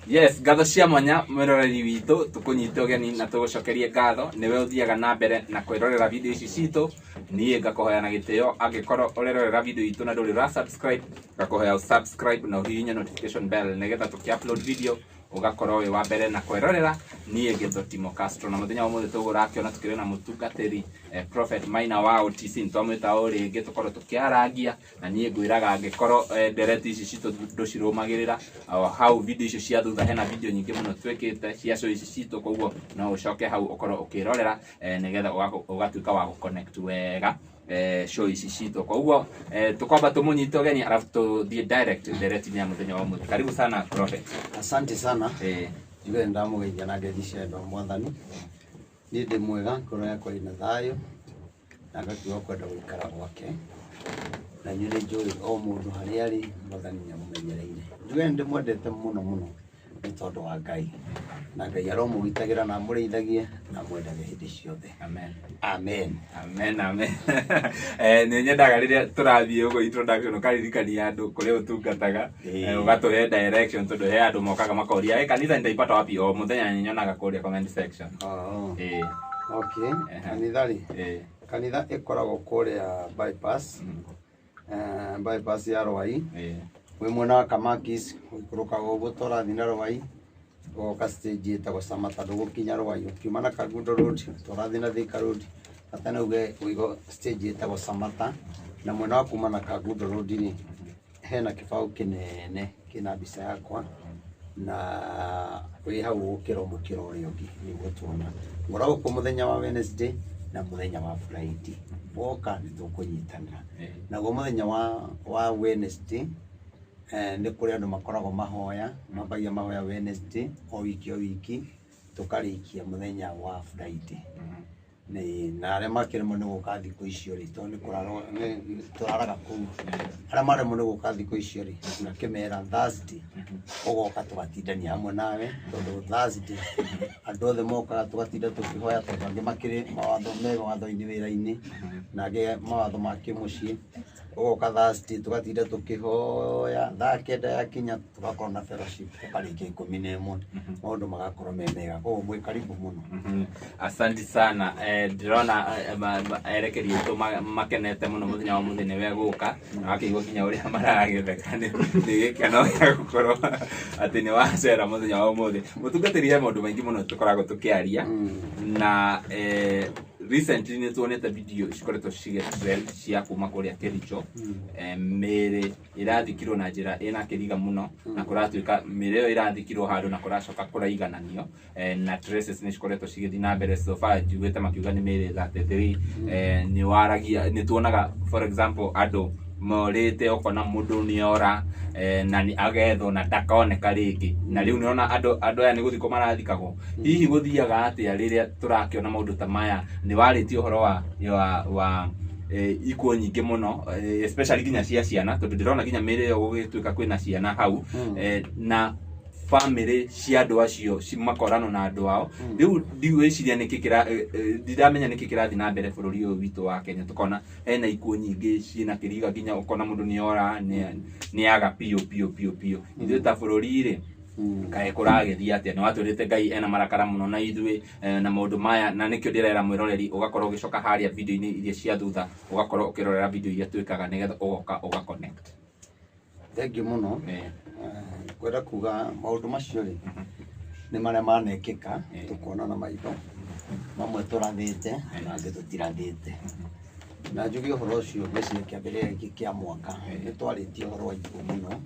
Yes, ngatho cia mwanya mwĩroreri witũ, tũkũnyite ũgeni na tũgũcokerie ngatho nĩwe ũthiaga na mbere na kwĩrorera video ici citũ. Niĩ ngakũhoya na gĩtĩo, angĩkorwo ũrerorera video itũ na ndũrĩ ũra subscribe, ngakũhoya subscribe na ũhihinye notification bell nĩgetha tũkĩ upload video ũgakorwo wĩ wa mbere na kwĩrorera. Niĩ ngĩtwo Timo Castro, na mũthenya wa ũmũthĩ tũgũrakĩona tũkĩrĩ na mũtungatĩri Prophet Maina wa OTC. Nĩtwamwĩta o rĩngĩ tũkorwo tũkĩarangia, na niĩ ngwĩraga angĩkorwo ndereti ici citũ ndũcirũmagĩrĩra, o hau video icio cia thutha hena video nyingĩ mũno twĩkĩte cia show ici citũ, koguo no ũcoke hau ũkorwo ũkĩrorera nĩgetha ũgatuĩka wa gũconnect wega show ici citũ. Koguo tũkwamba tũmũnyite ũgeni alafu tũthiĩ direct ndereti-inĩ ya mũthenya wa ũmũthĩ. Karibu sana, Prophet. Asante sana. Njuge ndamũgeithia na ngeithi cia wendo wa Mwathani. Niĩ ndĩ mwega, ngoro yakwa ĩna thayũ na ngakiuga kwenda gũikara gwake, na inyuĩ nĩ njũĩ o mũndũ harĩa arĩ Mwathani nĩ amũmenyereire. Njuge nĩ ndĩmwendete mũno mũno nĩ tondũ wa Ngai, na Ngai aromũgitagĩra na amũrĩithagie na amwendage hĩndĩ ciothe. Amen. Amen. Amen, amen. Nĩ nyendaga rĩrĩa tũrathiĩ ũguo introduction ũkaririkania andũ kũrĩa ũtungataga, ũgatũhe direction, tondũ he andũ mokaga makoria, "Kanitha nitaipata wapi?" O mũthenya nĩ nyonaga kũrĩa comment section. Oh. Okay. Kanitha rĩ, kanitha ĩkoragwo kũrĩa bypass, bypass ya Rwai, wĩ mwena wa Kamakis, ũikũrũkaga ũguo tũrathiĩ na Rwai, ũgoka stage ĩtagwo Samata, ndũgũkinya Rwai, ũkiuma na Kangundo Road tũrathiĩ na Thika Road, bata nĩ uge ũigo stage ĩtagwo Samata, na mwena wa kuma na Kangundo Road rĩ, hena kĩbaũ kĩnene kĩna mbica yakwa, na wĩ hau gũkĩra mũkĩra ũrĩa ũngĩ nĩguo tuona. Ngoragwo kuo mũthenya wa Wednesday na mũthenya wa Friday. Woka nĩ tũkũnyitanĩra. Naguo mũthenya wa Wednesday nĩ kũrĩ andũ makoragwo mahoya, mambagia mahoya Wednesday o wiki o wiki, tũkarĩkia mũthenya wa Friday. Nĩ na arĩa makĩremwo nĩ gũka thikũ icio rĩ, tondũ nĩ kũrarwo nĩ tũraraga kũu, arĩa maremwo nĩ gũka thikũ icio rĩ, ngakĩmera Thursday ũgoka tũgatindania hamwe nawe, tondũ Thursday andũ othe mokaga tũgatinda tũkĩhoya, tondũ angĩ makĩrĩ mawatho me mawatho-inĩ wĩra-inĩ, na angĩ mawatho ma kĩmũciĩ. Ũgoka Thursday tũgatinda tũkĩhoya, thaa 9 yakinya tũgakorwo na fellowship, tũkarĩkia 11, maũndũ magakorwo me mega. Koguo mwĩ karibu mũno. Asante sana. Ndĩrona erekeri aitũ makenete mũno mũthenya wa ũmũthĩ nĩwe gũka, na wakĩigua nginya ũrĩa maragĩtheka nĩ gĩkeno gĩa gũkorwo atĩ nĩ wacera mũthenya wa ũmũthĩ. Mũtungatĩri, he maũndũ maingĩ mũno tũkoragwo tũkĩaria, na recently nĩ tuonete video cikoretwo cigĩ cia kuma kũrĩa Kericho, mĩĩrĩ ĩrathikirwo na njĩra ĩna kĩriga mũno, na kũratuĩka mĩĩrĩ ĩyo ĩrathikirwo handũ na kũracoka kũraigananio, na traces nĩ cikoretwo cigĩthiĩ na mbere. So far njiguĩte makiuga nĩ mĩĩrĩ 33. Nĩ waragia, nĩ tuonaga, for example, andũ morĩte, ũkona mũndũ nĩ ora na nĩ agethwo na ndakoneka rĩngĩ, na rĩu nĩona andũ aya nĩ gũthikwo marathikagwo. Hihi gũthiaga atĩa rĩrĩa tũrakĩona maũndũ ta maya? Nĩ warĩtie ũhoro wa ikuũ nyingĩ mũno, especially nginya cia ciana, tondũ ndĩrona nginya mĩĩrĩ ĩyo gũgĩtuĩka kwĩna ciana hau, na family cia andũ acio makorano na andũ ao. Rĩu ndigwĩciria nĩkĩ kĩra ndiramenya nĩkĩ kĩrathiĩ na mbere bũrũri ũyũ witũ wa Kenya, tũkona hena ikuũ nyingĩ ciĩna kĩriga, nginya ũkona mũndũ nĩ ora, nĩ aga biũ biũ biũ biũ. Ithuĩ ta bũrũri rĩ, kaĩ kũragĩthiĩ atĩa? Nĩ watwĩrĩte Ngai ena marakara mũno na ithuĩ na maũndũ maya, na nĩkĩo ndĩrera mwĩroreri ũgakorwo ũgĩcoka harĩa video-inĩ iria cia thutha, ũgakorwo ũkĩrorera video iria twĩkaga nĩgetha ũgoka ũga connect. Thengiũ mũno. Kwenda kuga maũndũ macio rĩ, nĩ marĩa manekĩka tũkona na maitho, mamwe tũrathĩte na angĩ tũtirathĩte. Na njuge ũhoro ũcio, ngwĩciria kĩambĩrĩria gĩkĩ kĩa mwaka nĩ twarĩtie ũhoro wa ikuũ mũno,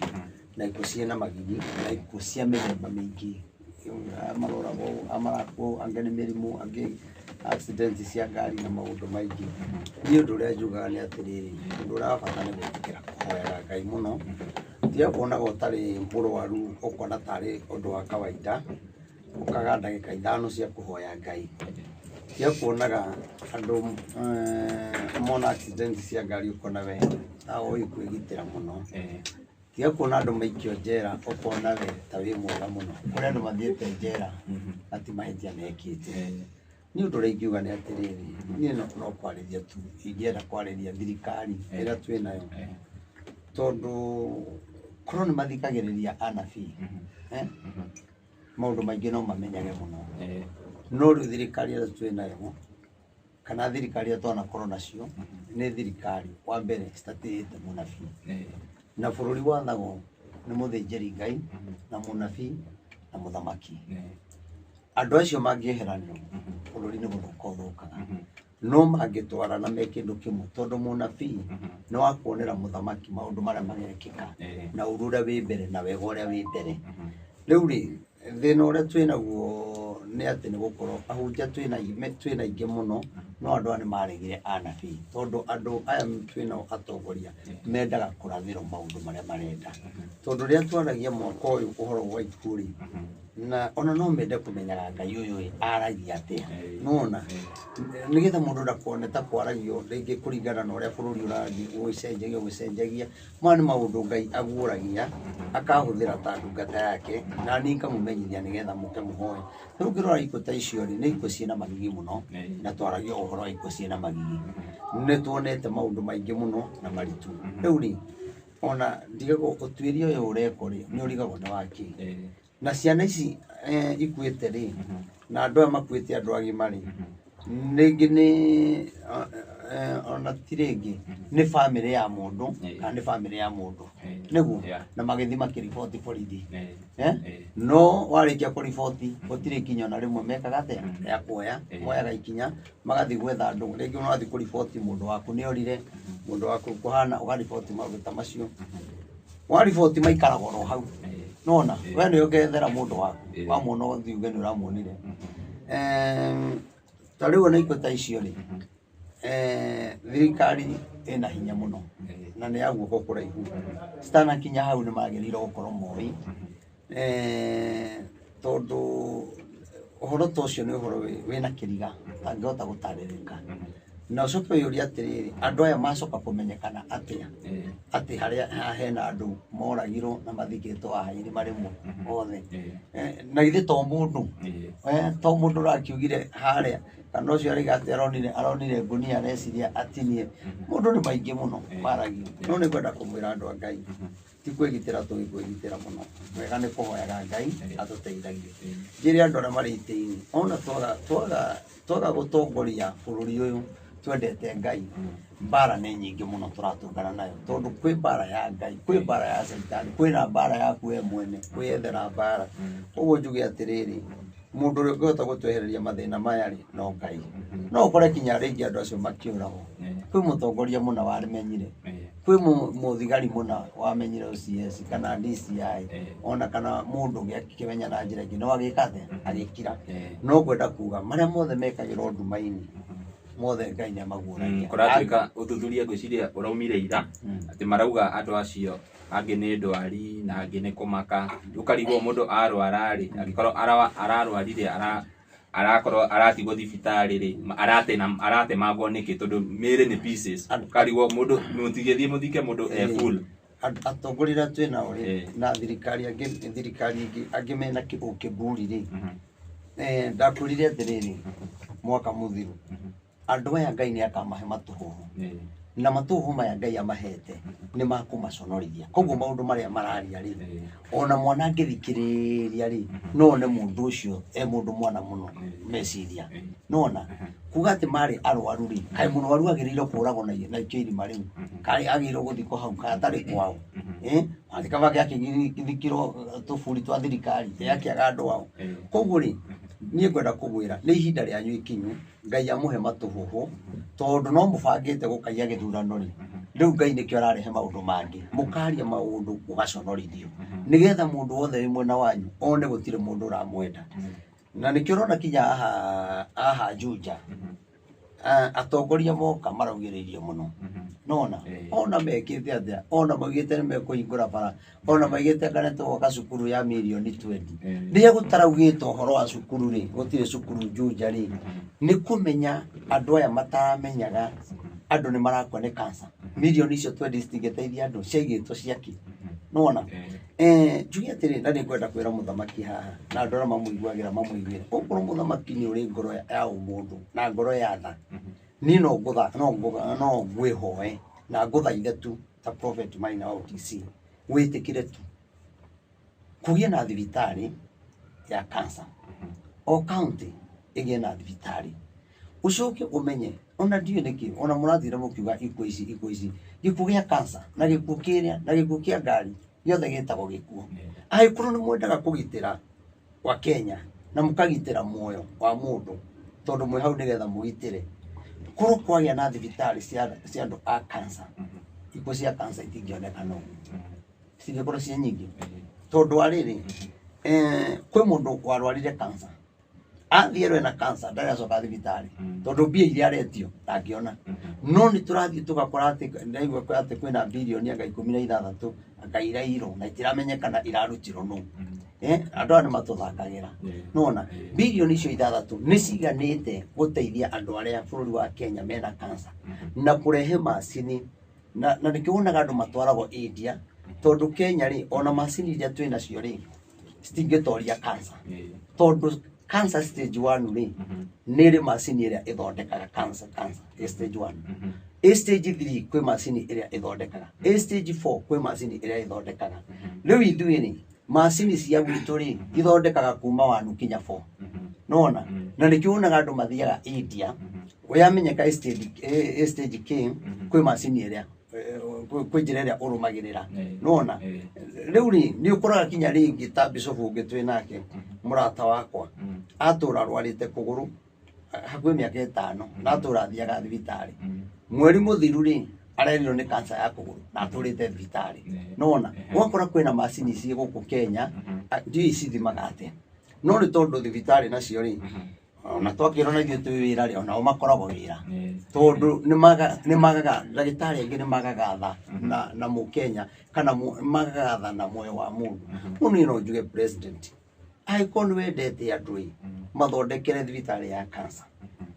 na ikuũ ciĩna magigi, na ikuũ cia mĩthemba mĩingĩ, aya maroragwo, aya marakwo, angĩ nĩ mĩrimũ, angĩ accident cia ngari na maũndũ maingĩ. Niĩ ũndũ ũrĩa njugaga nĩ atĩrĩrĩ, ũndũ ũrĩa wa bata nĩ gwĩtĩkĩra kũhoyaga Ngai mũno. Tiga kuonaga ũtarĩ mũrwaru ũkona tarĩ ũndũ wa kawaida, ũkaga ndagĩka 5 cia kũhoya Ngai. Tiga kuonaga andũ mona accident cia ngari ũkona we ta ũĩ kwĩgitĩra mũno. Tiga kuona andũ maikio njera ũkona we ta wĩ mwega mũno. Kũrĩ andũ mathiĩte njera na ti mahĩtia mekĩte. Niĩ ũndũ ũrĩa ingiuga nĩ atĩrĩrĩ, niĩ no kwarĩria tu ingĩenda kwarĩria thirikari ĩrĩa twĩ nayo, tondũ korwo nĩ mathikagĩrĩria anabii, eh? Maũndũ maingĩ no mamenyage mũno. No rĩu thirikari ĩrĩa twĩ nayo kana thirikari ĩrĩa twanakorwo nacio nĩ thirikari wa mbere citatĩĩte mũnabii. Na bũrũri wathagwo nĩ mũthĩnjĩri Ngai na mũnabii na mũthamaki. Andũ acio mangĩeheranio bũrũri nĩ gũthũka ũthũkaga. No mangĩtwarana me kĩndũ kĩmwe tondũ mũnabii nĩ wa kuonera mũthamaki maũndũ marĩa magekĩka na ũru ũrĩa wĩ mbere na wega ũrĩa wĩ mbere. Rĩu rĩ thĩna ũrĩa twĩ naguo nĩ atĩ nĩ gũkorwo ahunjia twĩna aingĩ mũno no andũ aya nĩ maregire anabii tondũ andũ aya twĩnao atongoria mendaga kũrathĩrwo maũndũ marĩa marenda. Tondũ rĩrĩa twaragia mwaka ũyũ ũhoro wa ikuũ rĩ na ona no mende kũmenyaga Ngai ũyũ aragia atĩa. Nĩwona nĩgetha mũndũ ndakone ta kwaragio rĩngĩ kũringana na ũrĩa bũrũri ũrathiĩ ũgĩcenjagia maya nĩ maũndũ Ngai aguũragia akahũthĩra ta ndungata yake na niĩ ngamũmenyithia nĩgetha mũke mũhoe. Rĩu ũngĩrora ikuũ ta icio rĩ nĩ ikuũ ciĩna magigi mũno na twaragia ũhoro wa ikuũ ciĩna magigi. Nĩ tuonete maũndũ maingĩ mũno na maritũ. Rĩu rĩ ona ndigagwo ũtuĩria ũyũ ũrekwo rĩ nĩ ũrigagwo nĩ wakĩ. Na ciana ici ikuĩte rĩ na andũ aya makuĩte andũ agima rĩ rĩngĩ nĩ ona ti rĩngĩ nĩ bamĩrĩ ya mũndũ kana nĩ bamĩrĩ ya mũndũ nĩguo na magĩthiĩ makĩriboti borithi. No warĩkia kũriboti gũtirĩ ikinya ona rĩmwe mekaga atĩa ya kuoya moyaga ikinya magathiĩ gwetha andũ rĩngĩ ũrathiĩ kũriboti mũndũ waku nĩ orire mũndũ waku kũhana ũgariboti maũndũ ta macio wariboti maikaraga oro hau. Nona we nĩ ũngethera mũndũ waku wamwona ũthiĩ uge nĩ ũramuonire. Ta rĩu ona ikuũ ta icio rĩ thirikari ĩna hinya mũno na nĩ ya guoko kũraihu citanakinya hau nĩ magĩrĩirwo gũkorwo moĩ tondũ ũhoro ta ũcio nĩ ũhoro wĩna kĩriga ũtangĩhota gũtarĩrĩka. Na ũcoke wĩyũrie atĩrĩrĩ andũ aya macoka kũmenyekana atĩa atĩ harĩa hena andũ moragirwo na mathikĩtwo haha irima rĩmwe othe. Na githĩ to mũndũ to mũndũ ũrakiugire harĩa kana ũcio arauga atĩ aronire ngũnia areciria atinie. Mũndũ nĩ maingĩ mũno maragio. No nĩ ngwenda kũmwĩra andũ a Ngai ti kwĩgitĩra tũgĩkwĩgitĩra mũno wega nĩ kũhoyaga Ngai atũteithagie. Njĩre andũ arĩa marĩ itĩ-inĩ ona twaga gũtongoria bũrũri ũyũ twendete Ngai mbara nĩ nyingĩ mũno tũratũngana nayo tondũ kwĩ mbara ya Ngai kwĩ mbara ya caitani kwĩna mbara yaku we mwene kwĩyethera mbara. Koguo njuge atĩrĩrĩ mũndũ ũrĩa ũngĩhota gũtwehereria mathĩna maya rĩ no Ngai. No ũkore kinya rĩngĩ andũ acio makĩũragwo. Kwĩ mũtongoria mũna wamenyire kwĩ mũthigari mũna wamenyire OCS kana DCI ona kana mũndũ ũngĩ akĩmenya na njĩra ĩngĩ no agĩka atĩa agĩkira. No ngwenda kuga marĩa mothe mekagĩrwo nduma-inĩ mothe Ngai nĩ amaguũragia. Kũratuĩka ũthuthuria ngwĩciria ũraumire ira atĩ marauga andũ acio angĩ nĩ ndwari na angĩ nĩ kũmaka. Ũkarigwo mũndũ arwara rĩ angĩkorwo ararwarire arakorwo aratigwo thibitarĩ rĩ aratemangwo nĩkĩ tondũ mĩĩrĩ nĩ pieces. Ũkarigwo mũndũ mũtigĩthiĩ mũthike mũndũ e full. Atongoria arĩa twĩ nao rĩ na thirikari angĩ thirikari ĩngĩ angĩ mena kĩburi rĩ ndakwĩrire atĩrĩrĩ mwaka mũthiru andũ aya Ngai nĩ akamahe matũhũhũ na matũhũhũ maya Ngai amahete nĩ makũmaconorithia. Koguo maũndũ marĩa mararia rĩ ona mwana angĩthikĩrĩria rĩ no one mũndũ ũcio e mũndũ mwana mũno meciria. Nona kuga atĩ marĩ arwaru rĩ kaĩ mũrwaru agĩrĩirwo kũragwo na ikio irima rĩu kaĩ agĩrĩirwo gũthikwo hau kana atarĩ kwao kaba gĩakĩthikirwo tũburi twa thirikari akĩaga andũ ao. Koguo rĩ niĩ ngwenda kũmwĩra nĩ ihinda rĩanyu ikinyu Ngai amũhe matũhũhũ tondũ no mũbangĩte gũkaiya gĩthurano rĩ rĩu Ngai nĩkĩo ararehe maũndũ mangĩ mũkaria maũndũ mũgaconorithio nĩgetha mũndũ wothe wĩ mwena wanyu one gũtirĩ mũndũ ũramwenda. Na nĩkĩo ũrona kinya haha Juja atongoria moka maraugĩrĩirio mũno. Nona ona mekĩte atĩa ona maugĩte nĩ mekũhingũra bara ona maugĩte kana tũgwaka cukuru ya mirioni 20 rĩrĩa gũtaraugĩte ũhoro wa cukuru rĩ gũtirĩ cukuru Juja rĩ nĩ kũmenya andũ aya mataramenyaga andũ nĩ marakua nĩ cancer. Mirioni icio 20 citingĩteithia andũ ciaigĩtwo ciaki. Nona njuge atĩrĩ na nĩ ngwenda kwĩra mũthamaki haha na andũ arĩa mamũiguagĩra mamũiguĩre okorwo mũthamaki nĩ ũrĩ ngoro ya ũmũndũ na ngoro ya tha niĩ no ngwĩhoe na ngũthaithe tu ta Prophet Maina wa OTC wĩtĩkĩre tu kũgĩe na thibitarĩ ya cancer. O county ĩgĩe na thibitarĩ. Ũcoke ũmenye ona ndiũĩ nĩkĩ ona mũrathire mũkiuga ikuũ ici ikuũ ici, gĩkuũ gĩa cancer na gĩkuũ kĩrĩa na gĩkuũ kĩa ngari gĩothe gĩtagwo gĩkuũ. Angĩkorwo nĩ mwendaga kũgitĩra wa Kenya na mũkagitĩra muoyo wa mũndũ tondũ mwĩ hau nĩgetha mũgitĩre, korwo kwagĩa na thibitarĩ cia andũ a cancer, ikuũ cia cancer itingĩonekana ũguo, cingĩkorwo ciĩ nyingĩ. Tondũ wa rĩrĩ, kwĩ mũndũ warwarire cancer, athiĩ erwo ena cancer ndarĩ acoka thibitarĩ tondũ mbia iria aretio ndangĩona. No nĩ tũrathiĩ tũgakora atĩ ndaigua atĩ kwĩna birioni anga 16 anga irairwo na itiramenyekana irarutirwo nũ. Andũ aya nĩ matũthakagĩra. Nĩwona birioni icio 6 nĩ ciganĩte gũteithia andũ arĩa bũrũri wa Kenya mena cancer na kũrehe macini na nĩkĩo wonaga andũ matwaragwo India tondũ Kenya rĩ ona macini iria twĩ nacio rĩ citingĩtoria cancer tondũ cancer stage 1 rĩ nĩ ĩrĩ macini ĩrĩa ĩthondekaga cancer ĩ stage 1. Ĩ stage 3 kwĩ macini ĩrĩa ĩthondekaga, ĩ stage 4 kwĩ macini ĩrĩa ĩthondekaga. Rĩu ithuĩ rĩ macini cia gwitũ rĩ ithondekaga kuma 1 kinya 4. Nĩwona na nĩkĩo wonaga andũ mathiaga India yamenyeka ĩ stage K kwĩ macini ĩrĩa kwĩ njĩra ĩrĩa ũrũmagĩrĩra. Nĩwona rĩu rĩ nĩ ũkoraga kinya rĩngĩ ta bishop ũngĩ twĩ nake mũrata wakwa atũra arwarĩte kũgũrũ hakuhĩ mĩaka 5 na atũra athiaga thibitarĩ. Mweri mũthiru rĩ arerirwo nĩ cancer ya kũgũrũ na atũrĩte thibitarĩ. Nĩwona ũgakora kwĩna macini ciĩ gũkũ Kenya ndiũĩ cithimaga atĩa, no nĩ tondũ thibitarĩ nacio rĩ ona twakĩrwo na ithuĩ twĩ wĩra rĩ onao makoragwo wĩra tondũ nĩ magaga ndagĩtarĩ aingĩ nĩ magaga tha na mũkenya kana magaga tha na muoyo wa mũndũ. Rĩu niĩ no njuge president angĩkorwo nĩ wendete andũ ĩ mathondekere thibitarĩ ya cancer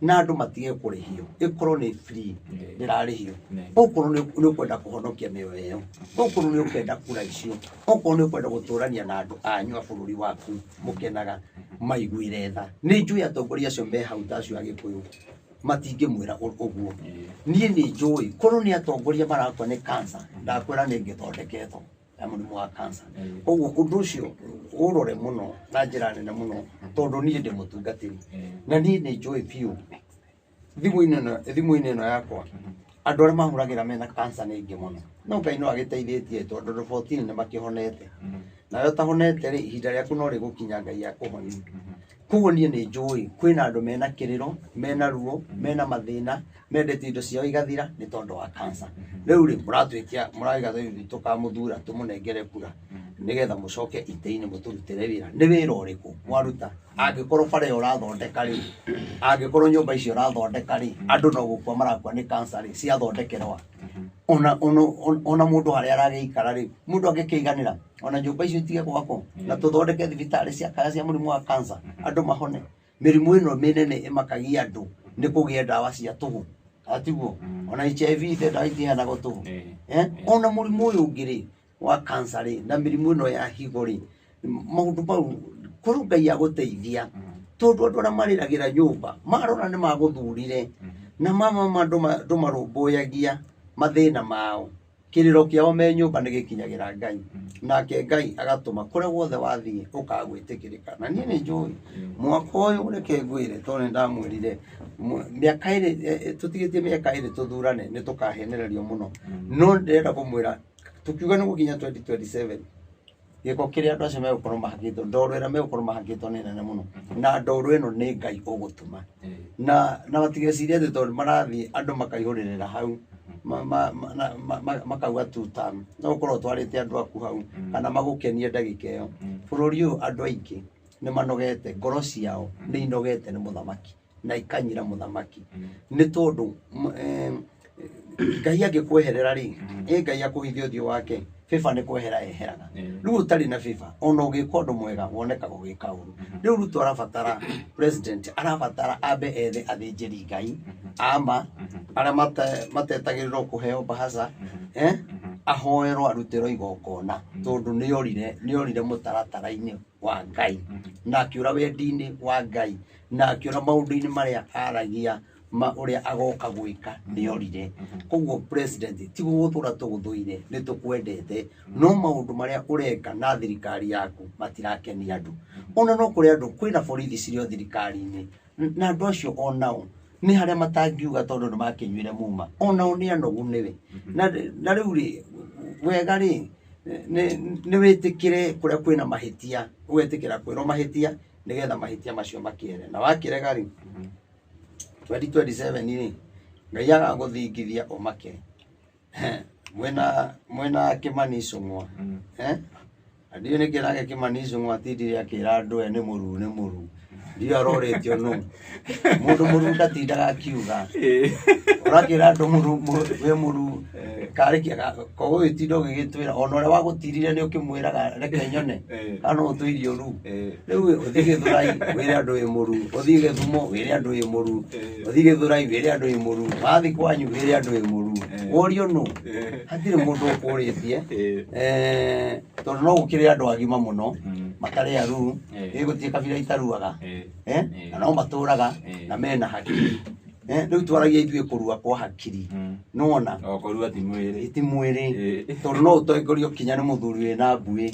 na andũ matige kũrĩhio, ĩkorwo nĩ free ndĩrarĩhio. Okorwo nĩ ũkwenda kũhonokia mĩoyo ĩyo, okorwo nĩ ũkwenda kura icio, okorwo nĩ ũkwenda gũtũrania na andũ anyu a bũrũri waku mũkenaga, maiguĩre tha. Nĩ njũĩ atongoria acio me hau ta acio a Gĩkũyũ matingĩmwĩra ũguo. Niĩ nĩ njũĩ korwo nĩ atongoria marakua nĩ cancer ndakwĩra nĩ ngĩthondeketwo ya mũrimũ wa cancer. Koguo ũndũ ũcio ũrore mũno na njĩra nene mũno tondũ niĩ ndĩ mũtungatĩri na niĩ nĩ njũĩ biũ thimũ-inĩ ĩno yakwa andũ arĩa mahũragĩra mena cancer nĩ aingĩ mũno, no Ngai no agĩteithĩtie tondũ andũ 14 nĩ makĩhonete, nawe ũtahonete rĩ ihinda rĩaku no rĩgũkinya Ngai akũhonie. Koguo niĩ nĩ njũĩ kwĩna andũ mena kĩrĩro, mena ruo, mena mathĩna, mendete indo ciao igathira nĩ tondũ wa cancer. Rĩu rĩ mũratwĩtia mũrauga rĩu tũkamũthura tũmũnengere kura nĩgetha mũcoke itĩ-inĩ mũtũrutĩre wĩra. Nĩ wĩra ũrĩkũ mwaruta? Angĩkorwo bara ĩyo ũrathondeka rĩ, angĩkorwo nyũmba icio ũrathondeka rĩ, andũ no gũkua marakua nĩ cancer rĩ, ciathondekerwa. Ona mũndũ harĩa aragĩikara rĩ, mũndũ angĩkĩiganĩra ona nyũmba icio itige gwakwo na tũthondeke thibitarĩ cia mũrimũ wa cancer andũ mahone. Mĩrimũ ĩno mĩnene ĩmakagia andũ nĩ kũgĩa ndawa cia tũhũ, atiguo ona HIV ndawa itiheanagwo tũhũ. Ona mũrimũ ũyũ ũngĩ rĩ wa cancer rĩ na mĩrimũ ĩno ya higo rĩ, maũndũ mau korwo Ngai agũteithia tondũ andũ arĩa marĩragĩra nyũmba marora nĩ magũthurire na mama ndũmarũmbũyagia mathĩna mao, kĩrĩro kĩao me nyũmba nĩ gĩkinyagĩra Ngai, nake Ngai agatũma kũrĩa guothe wathiĩ ũkagwĩtĩkĩrĩka. Na niĩ nĩ njũĩ mwaka ũyũ reke ngwĩre tondũ nĩ ndamwĩrire mĩaka ĩrĩ tũtigĩtie mĩaka ĩrĩ tũthurane nĩ tũkahenererio mũno, no ndĩrenda kũmwĩra tũkiuga nĩ gũkinya 2027 gĩko kĩrĩa andũ acio megũkorwo mahakĩtwo, ndoro ĩrĩa megũkorwo mahakĩtwo nĩ nene mũno, na ndoro ĩno nĩ Ngai ũgũtũma. Na matigecirie atĩ tondũ marathiĩ andũ makaihũrĩrĩra hau makauga two term, no ũkorwo ũtwarĩte andũ aku hau kana magũkenie ndagĩka ĩyo. Bũrũri ũyũ andũ aingĩ nĩ manogete, ngoro ciao nĩ inogete nĩ mũthamaki na ikanyira mũthamaki nĩ tondũ Ngai angĩkweherera rĩ, ĩ Ngai akũhithe ũthiũ wake, favor nĩ kwehera eheraga. Rĩu ũtarĩ na favor ona ũgĩka ũndũ mwega wonekaga ũgĩka ũru. Rĩu Ruto arabatara president arabatara ambe ethe athĩnjĩri Ngai ama arĩa matetagĩrĩrwo kũheo mbahaca, ahoerwo arutĩrwo igongona tondũ nĩorire mũtaratara-inĩ wa Ngai na akĩũra wendi-inĩ wa Ngai na akĩũra maũndũ-inĩ marĩa aragia Ma ũrĩa agoka gwĩka nĩ orire. Koguo president, ti gũgũthũra tũgũthũire, nĩ tũkwendete, no maũndũ marĩa ũreka na thirikari yaku matirakenia andũ. Ona no kũrĩ andũ, kwĩna borithi cirĩ o thirikari-inĩ, na andũ acio onao nĩ harĩa matangiuga tondũ nĩ makĩnyuire muma, onao nĩ anogu nĩwe. Na rĩu rĩ, wega rĩ, nĩ wĩtĩkĩre kũrĩa kwĩna mahĩtia, ũgetĩkĩra kwĩrwo mahĩtia nĩgetha mahĩtia macio makĩere. Na wakĩrega rĩ, 2027 rĩ, Ngai agagũthingithia ũmake. Mwĩna Kĩmani Icũng'wa. Ndiũĩ nĩkĩ nake Kĩmani Icũng'wa atindire akĩra andũ aya nĩ mũruu nĩ mũruu. Ndiũĩ arorĩtio nũ. Mũndũ mũruu ndatindaga akiuga. Ũrakĩra andũ wĩ mũruu. Karĩkia koguo ũgĩtinda ũgĩgĩtwĩra ona ũrĩa wagũtirire nĩ ũkĩmwĩraga reke nyone. Kana no ũtũirie ũruu. Rĩu ũthiĩ Gĩthũrai wĩre andũ wĩ mũruu, ũthiĩ Gĩthumo wĩre andũ wĩ mũruu, ũthiĩ Gĩthũrai wĩre andũ wĩ mũruu, wathiĩ kwanyu wĩre andũ wĩ mũruu. Worio nũ? Hatirĩ mũndũ ũkũrĩtie. Tondũ no gũkĩrĩ andũ agima mũno matarĩ aruu, ĩ gũtirĩ kabira itaruaga. Na no matũraga na mena hakiri. Rĩu twaragia ithuĩ kũrua kwa hakiri. Nĩwona? O kũrua ti mwĩrĩ. Ti mwĩrĩ. Tondũ no ũtongorio kinya nĩ mũthuri wĩna mbuĩ,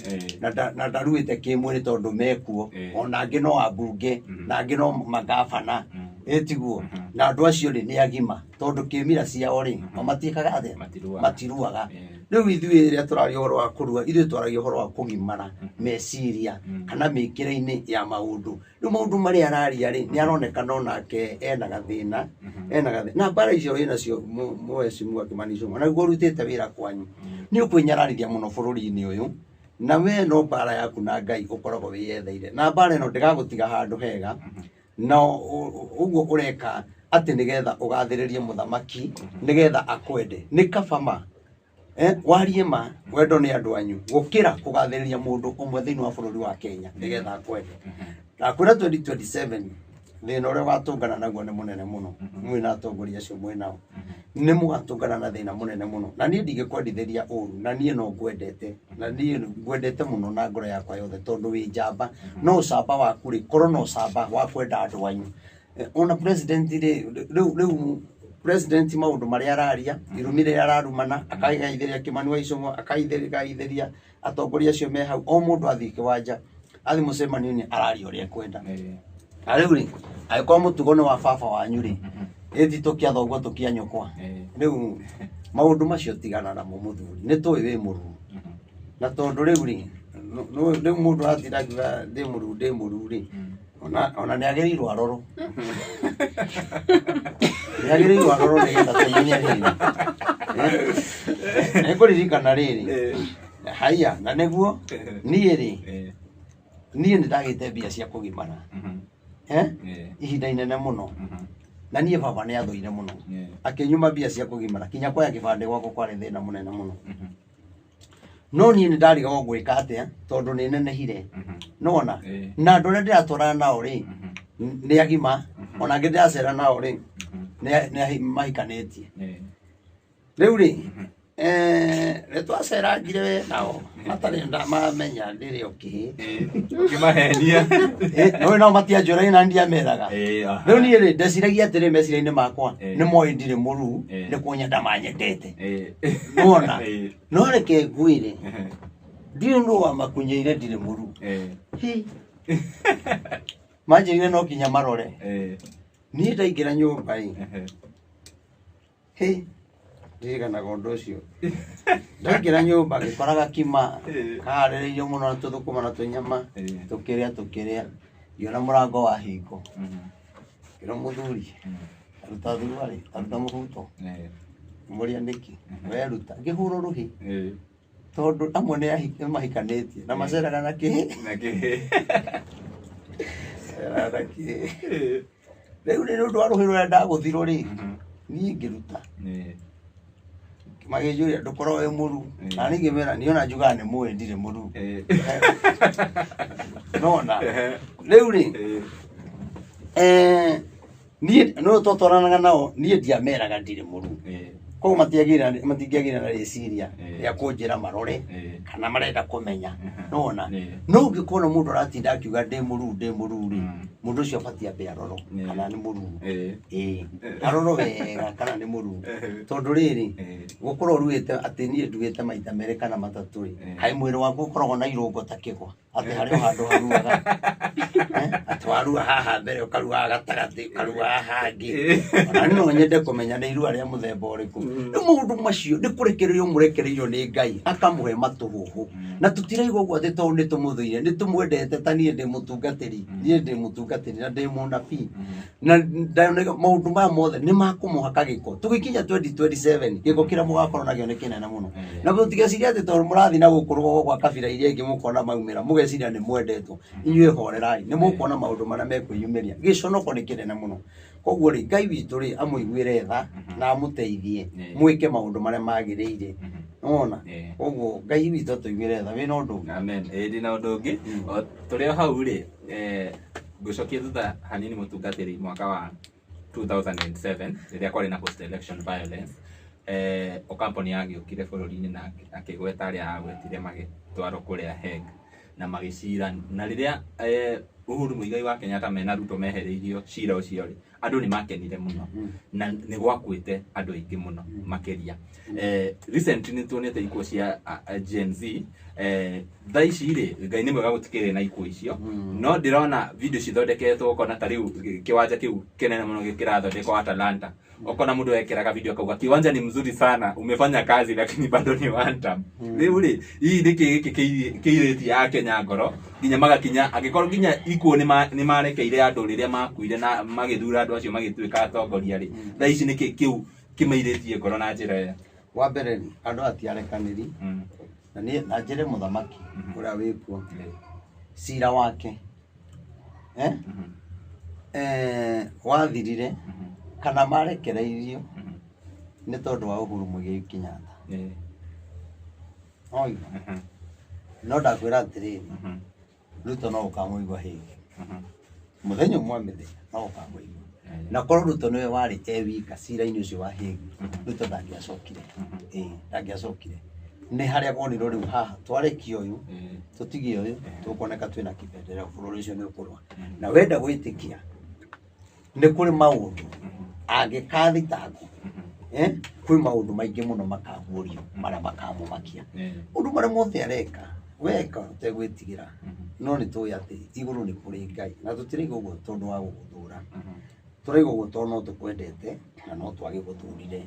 na ndaruĩte kĩmwĩrĩ tondũ mekuo. Ona angĩ no ambunge, na angĩ no magabana. Ĩ tiguo? Na andũ acio rĩ nĩ agima, tondũ kĩmira ciao rĩ, o matiĩkaga atĩa? Matiruaga. Matiruaga. Rĩu ithuĩ rĩrĩa tũraria ũhoro wa kũrua, ithuĩ twaragia ũhoro wa kũgimara meciria kana mĩkĩre-inĩ ya maũndũ. Rĩu maũndũ marĩa araria rĩ, nĩ aronekana onake ena gathĩna, ena gathĩna. Na mbara icio wĩnacio mũheshimiwa Kĩmani Ichung'wa, na nĩguo ũrutĩte wĩra kwanyu, nĩ ũkwĩnyararithia mũno bũrũri-inĩ ũyũ, na we no mbara yaku na Ngai ũkoragwo wĩyetheire. Na mbara ĩno ndĩgagũtiga handũ hega, na ũguo ũreka atĩ nĩgetha ũgathĩrĩrie mũthamaki, nĩgetha akwende. Nĩ kaba ma. Warie ma, wendo nĩ andũ anyu, gũkĩra kũgathĩrĩria mũndũ ũmwe thĩinĩ wa bũrũri wa Kenya nĩgetha akwende. Ndakwĩra 2027 thĩna ũrĩa ũgatũngana naguo nĩ mũnene mũno, mwĩ na atongoria acio mwĩ nao. Nĩ mũgatũngana na thĩna mũnene mũno. Na niĩ ndingĩkwendithĩria ũru, na niĩ no ngwendete, na niĩ ngwendete mũno na ngoro yakwa yothe tondũ wĩ njamba. No ũcamba waku rĩ, korwo na ũcamba wa kwenda andũ anyu. Ona president rĩ, rĩu president maũndũ marĩa araria, irumi rĩrĩa ararumana, akagaithĩria Kĩmani wa Ichung'wa, akagaithĩria atongoria acio me hau, o mũndũ athiĩ kĩwanja, athiĩ mũcemanio-inĩ araria ũrĩa ekwenda. Na rĩu rĩ, angĩkorwo mũtugo nĩ wa baba wanyu rĩ, ĩti tũkĩa thoguo tũkĩa nyũkwa. Rĩu maũndũ macio tigana namo mũthuri, nĩ tũĩ wĩ mũruu. Na tondũ rĩu rĩ, rĩu mũndũ atinda akiuga ndĩ mũruu ndĩ mũruu rĩ, ona nĩ agĩrĩirwo arorwo. Nĩ agĩrĩirwo arorwo nĩgetha tũmenye rĩrĩ. Nĩ ngũririkana rĩrĩ. Haiya, na nĩguo niĩ rĩ, niĩ nĩ ndagĩte mbia cia kũgimara. Ihinda inene mũno. Na niĩ baba nĩ athũire mũno. Akĩnyuma mbia cia kũgimara, kinya kuoya kĩbandĩ gwakwa kwarĩ thĩna mũnene mũno. No niĩ nĩ ndarigagwo gwĩka atĩa tondũ nĩ nenehire. Nĩwona? Na andũ arĩa ndĩratwarana nao rĩ, nĩ agima, ona angĩ ndĩracera nao rĩ, nĩ mahikanĩtie. Rĩu rĩ, nĩ twacerangire we nao, matarĩ mamenya ndĩrĩ o kĩhĩ. Ũkĩmahenia. No nao matianjũragia na ndiameraga. Rĩu niĩ rĩ, ndeciragia atĩrĩ meciria-inĩ makwa, nĩ moĩ ndirĩ mũruu, nĩ kũnyenda manyendete. Nĩwona? No reke ngwĩre, ndiũĩ nũ wamakunyeire ndirĩ mũruu. Hi. Manjĩrire no nginya marore. Niĩ ndaingĩra nyũmba ĩ. Hĩ, ndirikanaga ũndũ ũcio. Ndaingĩra nyũmba ngĩkora gakima kaharĩrĩirio mũno na tũthũkũma na tũnyama, tũkĩrĩa tũkĩrĩa, ngĩona mũrango wahingwo. Ngĩra mũthuri, ruta thuruarĩ, ruta mũbuto. Ngĩmũria nĩkĩ? Weruta. Ngĩhũrwo rũhĩ. Tondũ amwe nĩ mahikanĩtie na maceraga na kĩhĩ. Na kĩhĩ. Maceraga na kĩhĩ. Rĩu nĩ ũndũ wa rũhĩ rũrĩa ndagũthirwo rĩ, niĩ ngĩruta. Magĩnjũria ndũkorwo wĩ mũru. Na niĩ ngĩmera niĩ ona njugaga nĩ mũĩ ndirĩ mũru. Nona. Rĩu rĩ, niĩ no twatwaranaga nao, niĩ ndiameraga ndirĩ mũru. Koguo matingĩagĩire na rĩciria rĩa kũnjĩra marore kana marenda kũmenya. Nĩwona? No ũngĩkona mũndũ aratinda akiuga ndĩ mũruu ndĩ mũruu rĩ, mũndũ ũcio abatiĩ ambe arorwo kana nĩ mũruu. Ĩĩ, arorwo wega kana nĩ mũruu. Tondũ rĩrĩ, gũkorwo ũruĩte atĩ niĩ nduĩte maita merĩ kana matatũ rĩ, kaĩ mwĩrĩ waku ũkoragwo na irũngo ta kĩgwa? Atĩ harĩ o handũ haruaga. Atĩ warua haha mbere ũkarua haha gatagatĩ ũkarua haha hangĩ. Ona no nyende kũmenya nĩ irua rĩa mũthemba ũrĩkũ. Rĩu maũndũ macio nĩ kũrekererio mũrekereirio nĩ Ngai akamũhe matũhũhũ. Na tũtiraigua ũguo atĩ tondũ nĩ tũmũthũire, nĩ tũmwendete ta niĩ ndĩ mũtungatĩri, niĩ ndĩ mũtungatĩri na ndĩ mũnabii. Na maũndũ maya mothe nĩ makũmũhaka gĩko. Tũgĩkinya 2027 gĩko kĩrĩa mũgakorwo nakĩo nĩ kĩnene mũno. Na mũtigecirie atĩ tondũ mũrathiĩ na gũkũ rũgongo gwa kabira iria ingĩ mũkona maumĩra, mũgeciria nĩ mwendetwo. Inyuĩ horerai, nĩ mũkuona maũndũ marĩa mekwĩyumĩria. Gĩconoko nĩ kĩnene mũno. Koguo rĩ, Ngai witũ rĩ, amũiguĩre tha na amũteithie mwĩke maũndũ marĩa magĩrĩire. Nĩwona? Koguo Ngai witũ atũiguĩre tha. Wĩna ũndũ ũngĩ? Amen. Ĩĩ ndĩna ũndũ ũngĩ. O tũrĩ o hau rĩ, ngũcokia thutha hanini mũtungatĩri mwaka wa 2007 rĩrĩa kwarĩ na post election violence, Ocampo nĩ agĩũkire bũrũri-inĩ na akĩgweta arĩa agwetire magĩtwarwo kũrĩa Hague na magĩcira. Na rĩrĩa Uhuru Muigai wa Kenyatta mena Ruto mehereirio cira ũcio rĩ, andũ nĩ makenire mũno na nĩ gwakuĩte andũ aingĩ mũno makĩria. Recently nĩ tuonete ikuũ cia Gen Z. Thaa ici rĩ, Ngai nĩ mwega gũtikĩrĩ na ikuũ icio, no ndĩrona video cithondeketwo ũkona ta rĩu kĩwanja kĩu kĩnene mũno kĩrathondekwo Atalanta, ũkona mũndũ ekĩraga video akauga kiwanja ni mzuri sana, umefanya kazi lakini bado ni one term. Rĩu rĩ, hihi nĩkĩ gĩkĩ kĩirĩtie Akenya ngoro nginya magakinya angĩkorwo nginya ikuũ nĩ marekeire andũ rĩrĩa makuire na magĩthura andũ acio magĩtuĩka atongoria rĩ, thaa ici nĩkĩ kĩu kĩmairĩtie ngoro na njĩra ĩyo? Wa mbere rĩ, andũ aya ti arekanĩri. Na niĩ na njĩre mũthamaki ũrĩa wĩkuo cira wake wathirire kana marekereirio nĩ tondũ wa Uhuru Muigai Kenyatta. Oigua? No ndakwĩra atĩrĩrĩ, Ruto no ũkamũigua hĩndĩ mũthenya ũmwe wa mĩthenya no ũkamũigua. Na korwo Ruto nĩwe warĩ e wika cira-inĩ ũcio wa Hague, Ruto ndangĩacokire. Ĩĩ, ndangĩacokire. Nĩ harĩa wonirwo rĩu haha twarekia ũyũ tũtige ũyũ tũkuoneka twĩna kĩbendera bũrũri ũcio nĩ ũkũrũa. Na wenda gwĩtĩkia nĩ kũrĩ maũndũ angĩkathitangwo, kwĩ maũndũ maingĩ mũno makaguũrio marĩa makamũmakia. Ũndũ marĩa mothe areka weka ũtegwĩtigĩra, no nĩ tũĩ atĩ igũrũ nĩ kũrĩ Ngai na tũtiraigua ũguo tondũ wa gũgũthũra, tũraigua ũguo tondũ no tũkwendete na no twagĩgũthurire.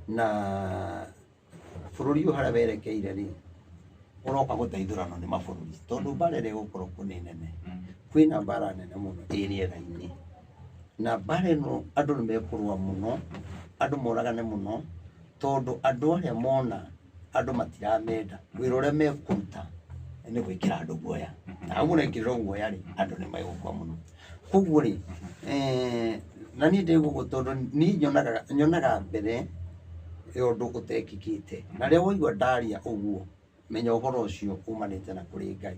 Na bũrũri ũyũ harĩa werekeire rĩ, ũroka gũteithũranwo nĩ mabũrũri tondũ mbara ĩrĩa ĩgũkorwo kuo nĩ nene. Kwĩna mbara nene mũno ĩ rĩera-inĩ, na mbara ĩno andũ nĩ mekũrũa mũno, andũ moragane mũno, tondũ andũ arĩa mona andũ matiramenda, wĩra ũrĩa mekũruta nĩ gwĩkĩra andũ guoya. Na hau mũrekĩrĩrwo guoya rĩ, andũ nĩ megũkua mũno. Koguo rĩ, na niĩ ndĩ gũkũ tondũ niĩ nyonaga mbere ya ũndũ ũtekĩkĩte. Na rĩrĩa waigua ndaria ũguo, menya ũhoro ũcio umanĩte na kũrĩ Ngai.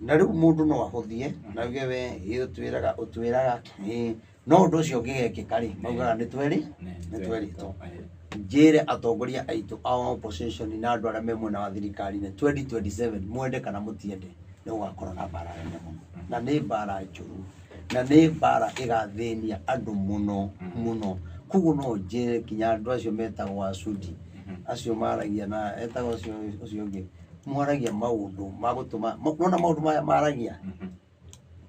Na rĩu mũndũ no ahũthie na auge we ĩ ũtwĩraga ũtwĩraga ĩ, no ũndũ ũcio ũngĩgekĩka rĩ, maugaga nĩ twerĩ nĩ twerĩtwo. Njĩre atongoria aitũ a opposition na andũ arĩa me mwena wa thirikari-inĩ 2027 mwende kana mũtiende nĩ gũgakorwo na mbara nene mũno, na nĩ mbara njũru, na nĩ mbara ĩgathĩnia andũ mũno mũno. Koguo no njĩre nginya andũ acio metagwo acudi, acio maragia na etagwo ũcio ũcio ũngĩ, mwaragia maũndũ ma gũtũma, nona maũndũ maya maragia,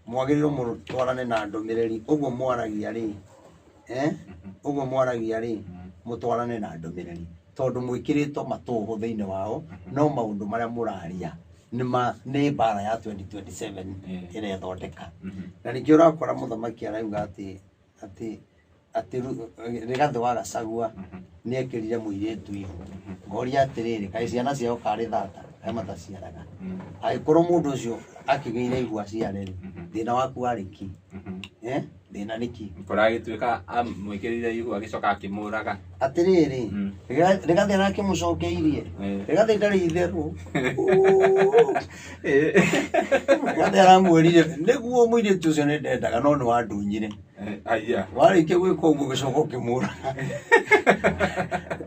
mwagĩrĩirwo mũtwarane na ndũmĩrĩri, ũguo mwaragia rĩ, ũguo mwaragia rĩ, mũtwarane na ndũmĩrĩri, tondũ mwĩkĩrĩtwo matũhũ thĩinĩ wao, no maũndũ marĩa mũraria nĩ mbara ya 2027 ĩrethondeka. Na ningĩ ũrakora mũthamaki arauga atĩ atĩ atĩ Rigathĩ wa Gachagua nĩ ekĩrire mũirĩtu ihu. Ngoria atĩrĩrĩ, kaĩ ciana ciao karĩ thata kaĩ mataciaraga? Angĩkorwo mũndũ ũcio akĩgĩire ihu aciare rĩ, thĩna waku warĩ kĩ? Thĩna nĩ kĩ? Kũragĩtuĩka amwĩkĩrire ihu agĩcoka akĩmũraga. Atĩrĩrĩ, Rigathĩ arakĩmũcokeirie. Rigathĩ ndarĩ itherũ. Rigathĩ aramwĩrire nĩguo mũirĩtu ũcio nĩ ndendaga no nĩ wandunyire. Aya. Warĩkia gwĩka ũguo ũgĩcoka ũkĩmũraga.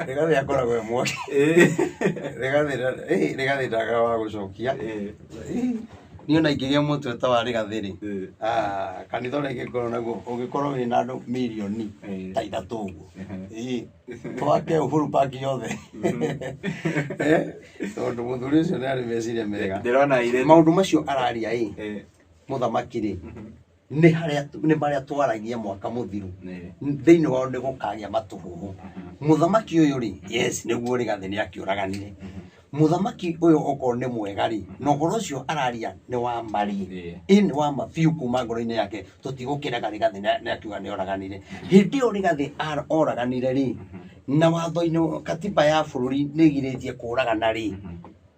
Rigathi akoragwo e mwaki. Rigathi Rigathi ndagaga wa gũcokia. Niĩ ona ingĩgĩa mũtwe ta wa Rigathi rĩ, kanitha ũrĩa ingĩkorwo naguo ũngĩkorwo wĩna andũ mirioni ta 3 ũguo, twake Uhuru Park yothe. Tondũ mũthuri ũcio nĩ arĩ meciria mega. Ndĩrona irĩ maũndũ macio araria ĩ mũthamaki rĩ, nĩ harĩa nĩ marĩa twaragia mwaka mũthiru, thĩinĩ wao nĩ gũkagĩa matũhũhũ. Mũthamaki ũyũ rĩ, yes, nĩguo Rigathi nĩ akĩũraganire. Mũthamaki ũyũ okorwo nĩ mwega rĩ, na ũhoro ũcio araria nĩ wa ma rĩ, ĩ nĩ wa ma biũ kuma ngoro-inĩ yake, tũtigũkĩrega Rigathi nĩ akiuga nĩ oraganire. Hĩndĩ ĩyo Rigathi oraganire rĩ, na watho-inĩ katiba ya bũrũri nĩ ĩgirĩtie kũragana rĩ,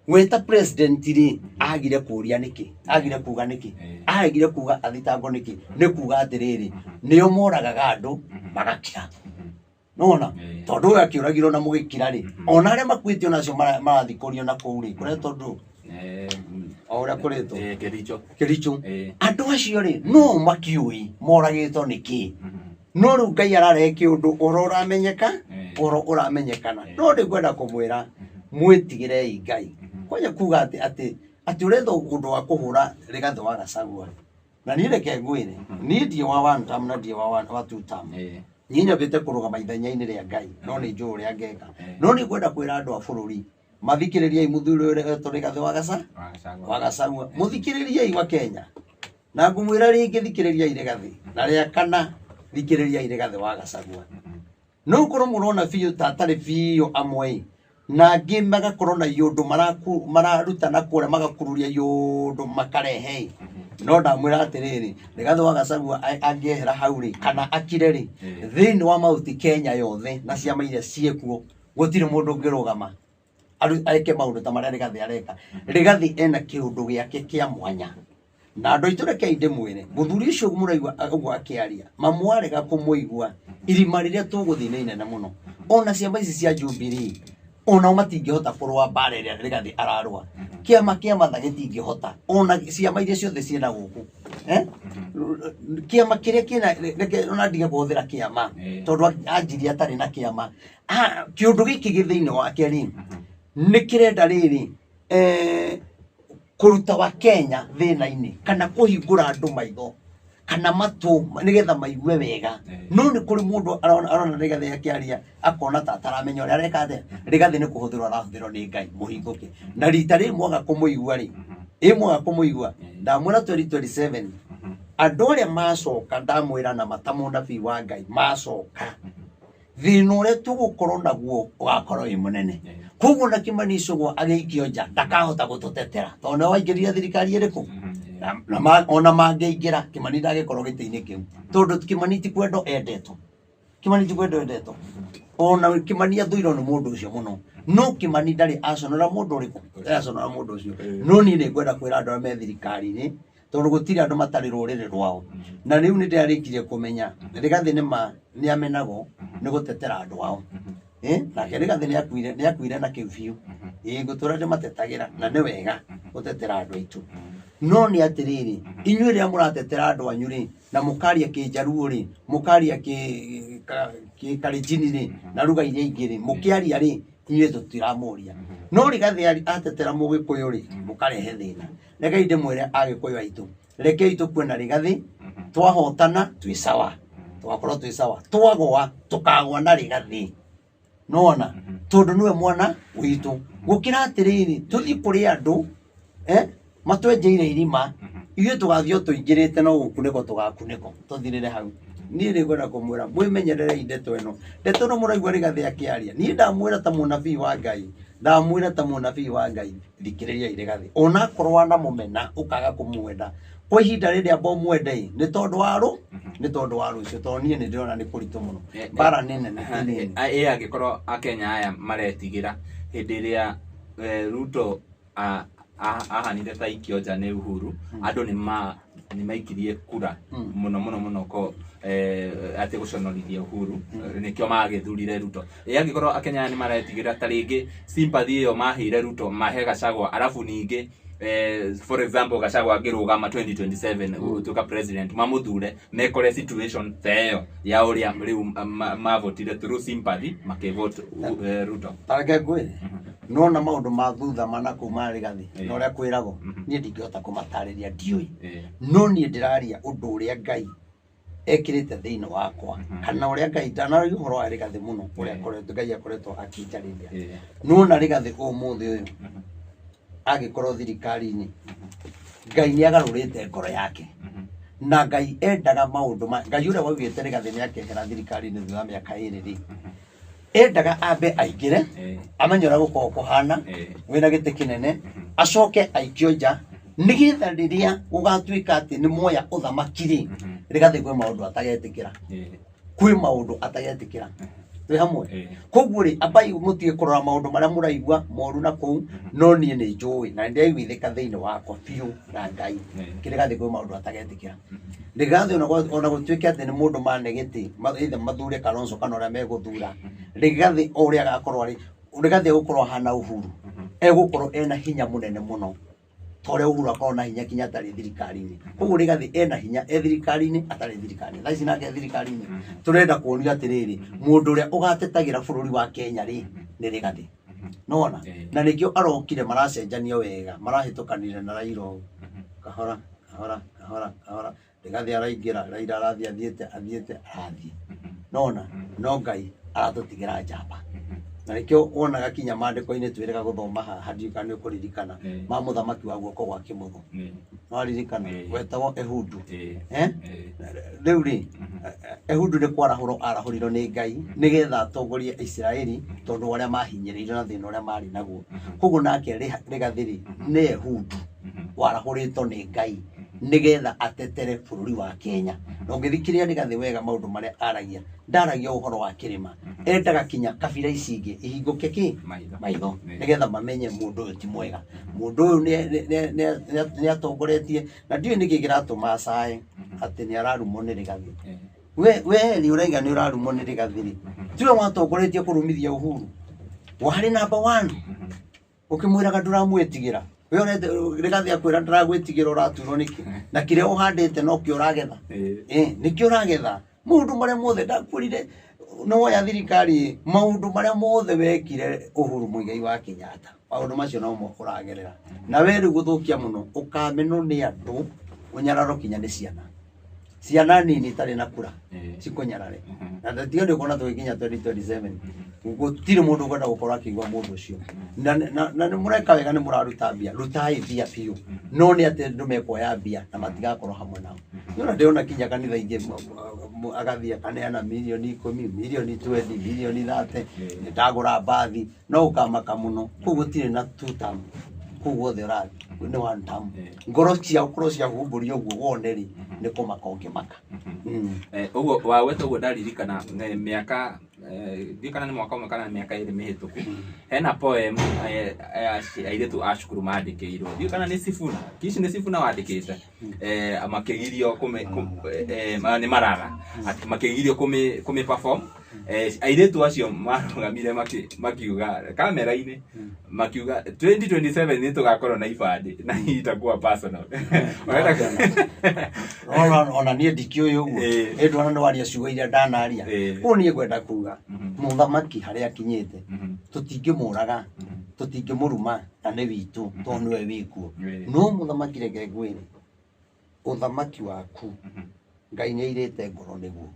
we ta president rĩ, agire kũria nĩkĩ, agire kuga nĩkĩ, agire kuga athitangwo nĩkĩ, nĩ kuga atĩrĩrĩ, nĩo moragaga andũ magakira. Nona tondũ ũyũ akĩũragirwo na mũgĩkira rĩ, ona arĩa makuĩte onacio marathikũrio na kũu rĩ, kũrĩa tondũ o ũrĩa kũrĩtwo Kericho. Kericho. Andũ acio rĩ, no makiũĩ moragĩtwo nĩkĩ, no rĩu Ngai ararehe kĩũndũ ũhoro ũramenyeka, ũhoro ũramenyekana. No nĩngwenda kũmwĩra mwĩtigĩrei Ngai. Kwanja kuga atĩ atĩ atĩ ũretha ũndũ wa kũhũra Rigathi wa Gachagua. Na niĩ reke ngwĩre, niĩ ndirĩ wa one term na ndirĩ wa two term. Niĩ nyambĩte kũrũgama ithenya-inĩ rĩa Ngai, no nĩ njũĩ ũrĩa ngeka. No nĩ ngwenda kwĩra andũ a bũrũri, mathikĩrĩriei mũthuri ũyũ ũretwo Rigathi wa Gachagua. Mũthikĩrĩriei wa Kenya. Na ngũmwĩra rĩngĩ thikĩrĩriai Rigathi. Na rĩa kana thikĩrĩriai Rigathi wa Gachagua. No ũkorwo mũrona biũ ta atarĩ biũ amwe, na angĩ magakorwo na iũndũ mararutana kũrĩa, magakururia iũndũ makarehe. No ndamwĩra atĩrĩrĩ, Rigathi wa Gachagua angĩehera hau rĩ, kana akire rĩ, thĩinĩ wa Mount Kenya yothe na ciama iria ciĩkuo, gũtirĩ mũndũ ũngĩrũgama eke maũndũ ta marĩa Rigathi areka. Rigathi ena kĩũndũ gĩake kĩa mwanya. Na andũ aitũ rekei ndĩmwĩre, mũthuri ũcio mũraigua ũguo akĩaria, mamwarega kũmũigua, irima rĩrĩa tũgũthiĩ nĩ inene mũno. Ona ciama ici cia Jubilee, onao matingĩhota kũrũa mbara ĩrĩa Rigathi ararũa. Kĩama kĩa Martha gĩtingĩhota, ona ciama iria ciothe ciĩna gũkũ. Kĩama kĩrĩa kĩna, reke ona ndige kũhũthĩra kĩama, tondũ anjirie atarĩ na kĩama. Kĩũndũ gĩkĩ gĩ thĩinĩ wake rĩ, nĩ kĩrenda rĩrĩ, kũruta wa Kenya thĩna-inĩ, kana kũhingũra andũ maitho, kana matũ, nĩgetha maigue wega. No nĩ kũrĩ mũndũ arona Rigathi akĩaria, akona ta ataramenya ũrĩa areka atĩa. Rigathi nĩ kũhũthĩrwo arahũthĩrwo nĩ Ngai, mũhingũke. Na rita rĩrĩ mwaga kũmũigua rĩ, ĩ mwaga kũmũigua, ndamwĩra 2027, andũ arĩa macoka, ndamwĩra na mata mũnabii wa Ngai, macoka, thĩna ũrĩa tũgũkorwo naguo ũgakorwo wĩ mũnene. Koguo na Kimani Ichung'wa agĩikio nja, ndakahota gũtũtetera, tondũ nĩwe waingĩrire thirikari ĩrĩkũ? Ona mangĩingĩra, Kimani ndangĩkorwo gĩtĩ-inĩ kĩu, tondũ Kimani ti kwendwo endetwo. Kimani ti kwendwo endetwo. Ona Kimani athũirwo nĩ mũndũ ũcio mũno. No Kimani ndarĩ aconora mũndũ ũrĩkũ? Ndarĩ aconora mũndũ ũcio. No niĩ nĩ ngwenda kwĩra andũ arĩa me thirikari-inĩ, tondũ gũtirĩ andũ matarĩ rũrĩrĩ rwao. Na rĩu nĩ ndĩrarĩkirie kũmenya, Rigathi nĩ ma nĩ amenagwo nĩ gũtetera andũ ao. Nake Rigathi nĩ akuire na kĩu biũ. Ngũtũra ndĩmatetagĩra, na nĩ wega gũtetera andũ aitũ. No nĩ atĩrĩrĩ, inyuĩ rĩrĩa mũratetera andũ anyu rĩ, na mũkaria kĩnjaruo rĩ, mũkaria kĩkalenjini rĩ, na lugha iria ingĩ rĩ, mũkĩaria rĩ, inyuĩ tũtiramũria. No Rigathi atetera mũgĩkũyũ rĩ, mũkarehe thĩna. Rekei ndĩmwĩre agĩkũyũ aitũ, rekei tũkue na Rigathi, twahotana twĩ sawa, tũgakorwo twĩ sawa, twagũa tũkagũa na Rigathi. Nĩwona? Tondũ nĩwe mwana witũ. Gũkĩra atĩrĩrĩ, tũthiĩ kũrĩ andũ, matwenjeire irima, ithuĩ tũgathiĩ o tũingĩrĩte no gũkunĩkwo tũgakunĩkwo, tũthirĩre hau. Niĩ nĩ ngwenda kũmwĩra, mwĩmenyererei ndeto ĩno. Ndeto ĩno mũraigua Rigathi akĩaria, niĩ ndamwĩra ta mũnabii wa Ngai, ndamwĩra ta mũnabii wa Ngai, thikĩrĩriai Rigathi. Onakorwo wanamũmena, ũkaga kũmwenda, kwa ihinda rĩrĩa amba ũmwende-ĩ, nĩ tondũ wa rũ, nĩ tondũ wa rũciũ, tondũ niĩ nĩ ndĩrona nĩ kũritũ mũno. Mbara nĩ nene, ti nini. Angĩkorwo Akenya aya maretigĩra hĩndĩ ĩrĩa Ruto ahanire ta ikio nja nĩ Uhuru, andũ nĩ maikirie kura mũno mũno mũno ko atĩ gũconorithia Uhuru, nĩkĩo magĩthurire Ruto. Angĩkorwo Akenya aya nĩ maretigĩra ta rĩngĩ sympathy ĩyo maheire Ruto mahe Gachagua, arabu ningĩ For example, Gachagua angĩrũgama 2027 gũtuĩka president, mamũthure, mekore situation ta ĩyo ya ũrĩa rĩu mavotire through sympathy makĩvote Ruto. Tareke ngwĩre, nona maũndũ ma thutha mana kuma Rigathi na ũrĩa kwĩragwo, niĩ ndingĩhota kũmatarĩria, ndiũĩ. No niĩ ndĩraria ũndũ ũrĩa Ngai ekĩrĩte thĩinĩ wakwa, kana ũrĩa Ngai ndanaria ũhoro wa Rigathi mũno, ũrĩa akoretwo Ngai akoretwo akĩnjarĩria. Nona Rigathi ũmũthĩ ũyũ agĩkorwo thirikari-inĩ, Ngai nĩ agarũrĩte ngoro yake, na Ngai endaga maũndũ ma Ngai ũrĩa waugĩte Rigathi nĩ akehera thirikari-inĩ thutha wa mĩaka 2 rĩ, endaga ambe aingĩre, amenye ũrĩa gũkoragwo kũhana wĩna gĩtĩ kĩnene, acoke aikio nja, nĩgetha rĩrĩa gũgatuĩka atĩ nĩ moya ũthamaki rĩ, Rigathi kwĩ maũndũ atagetĩkĩra, kwĩ maũndũ atagetĩkĩra. Twĩ hamwe? Koguo rĩ, ambai mũtige kũrora maũndũ marĩa mũraigua moru na kũu, no niĩ nĩ njũĩ na nĩndĩraiguithĩka thĩinĩ wakwa biũ na Ngai. Rigathi kwĩ maũndũ atagetĩkĩra. Rigathi ona gũtuĩke atĩ nĩ mũndũ mane gĩtĩ, either mathure Kalonzo kana ũrĩa megũthura, Rigathi o ũrĩa agakorwo arĩ, Rigathi egũkorwo ahana Uhuru, egũkorwo ena hinya mũnene mũno ta ũrĩa Uhuru akorwo na hinya kinya atarĩ thirikari-inĩ. Koguo Rigathi ena hinya e thirikari-inĩ atarĩ thirikari-inĩ. Thaa ici nake e thirikari-inĩ. Tũrenda kuonio atĩrĩrĩ, mũndũ ũrĩa ũgatetagĩra bũrũri wa Kenya rĩ, nĩ Rigathi. Nona? Na nĩkĩo arokire maracenjanio wega, marahĩtũkanire na Raila ũũ. Kahora, kahora, kahora, kahora. Rigathi araingĩra, Raila arathiĩ athiĩte, athiĩte, arathiĩ. Nona? No Ngai aratũtigĩra njamba. Na nĩkĩo wonaga kinya maandĩko-inĩ twĩrĩga gũthoma haha, ndiũĩ kana nĩ ũkũririkana, ma mũthamaki wa guoko gwa kĩmotho. Nĩwaririkana? Wetagwo Ehudu. Rĩu rĩ, Ehudu nĩ kwarahũrwo arahũrirwo nĩ Ngai nĩgetha atongorie Isiraeli tondũ wa ũrĩa mahinyĩrĩirio na thĩna ũrĩa marĩ naguo. Koguo nake Rigathi rĩ, nĩ Ehudu warahũrĩtwo nĩ Ngai nĩgetha atetere bũrũri wa Kenya. Na ũngĩthikĩrĩria Rigathi wega maũndũ marĩa aragia, ndaragia ũhoro wa kĩrĩma, endaga kinya kabira ici ingĩ ihingũke kĩ maitho, nĩgetha mamenye mũndũ ũyũ ti mwega, mũndũ ũyũ nĩ atongoretie. Na ndiũĩ nĩkĩ kĩratũma acae atĩ nĩ ararumwo nĩ Rigathi. We rĩ, ũraiga nĩ ũrarumwo nĩ Rigathi rĩ, tiwe watongoretie kũrumithia Uhuru, warĩ number 1 ũkĩmwĩraga ndũramwĩtigĩra. We ũrete Rigathi akwĩra ndũragwĩtigĩra, ũraturwo nĩkĩ? Na kĩrĩa ũhandĩte nokĩo ũragetha. Nĩkĩo ũragetha. Maũndũ marĩa mothe ndakwĩrire nĩ woya thirikari, maũndũ marĩa mothe wekire Uhuru Muigai wa Kenyatta, maũndũ macio nomo ũragerera. Na we rĩu gũthũkia mũno, ũkamenwo nĩ andũ, ũnyararo kinya nĩ ciana. Ciana nini itarĩ na kura, cikũnyarare. Na tiga nĩ ũkuona tũgĩkinya 2027, gũtirĩ mũndũ ũkwenda gũkorwo akĩigua mũndũ ũcio. Na nĩ mũreka wega, nĩ mũraruta mbia, rutai mbia biũ. No nĩ atĩ andũ mekuoya mbia na matigakorwo hamwe nao. Nĩona ndĩrona kinya kanitha ingĩ agathiĩ akaneana mirioni 10, mirioni 20, mirioni 30, nĩndagũra mbathi, no ũkamaka mũno. Kũu gũtirĩ na two term, kũu guothe ũrathiĩ nĩ one term. Ngoro ciao korwo ciahumbũrio ũguo wone rĩ, nĩ kũmaka ũngĩmaka. Ũguo wagweta ũguo ndaririkana mĩaka, ndiũĩ kana nĩ mwaka ũmwe kana mĩaka 2 mĩhĩtũku, hena poem airĩtu a cukuru mandĩkĩirwo, ndiũĩ kana nĩ Sifuna, Kishi nĩ Sifuna wandĩkĩte, makĩgirio nĩ Marara, makĩgirio kũmĩ perform. Airĩtu acio marũgamire makiuga kamera-inĩ, makiuga 2027 nĩ tũgakorwo na ibandĩ na itakuwa personal. Ona niĩ ndikĩũĩ ũguo. Ĩ ndona nĩ waria ciugo iria ndanaria. Kũu niĩ ngwenda kuga, mũthamaki harĩa akinyĩte, tũtingĩmũraga, tũtingĩmũruma, na nĩ witũ, tondũ nĩwe wĩkuo. No mũthamaki reke ngwĩre, ũthamaki waku Ngai nĩ airĩte ngoro nĩguo.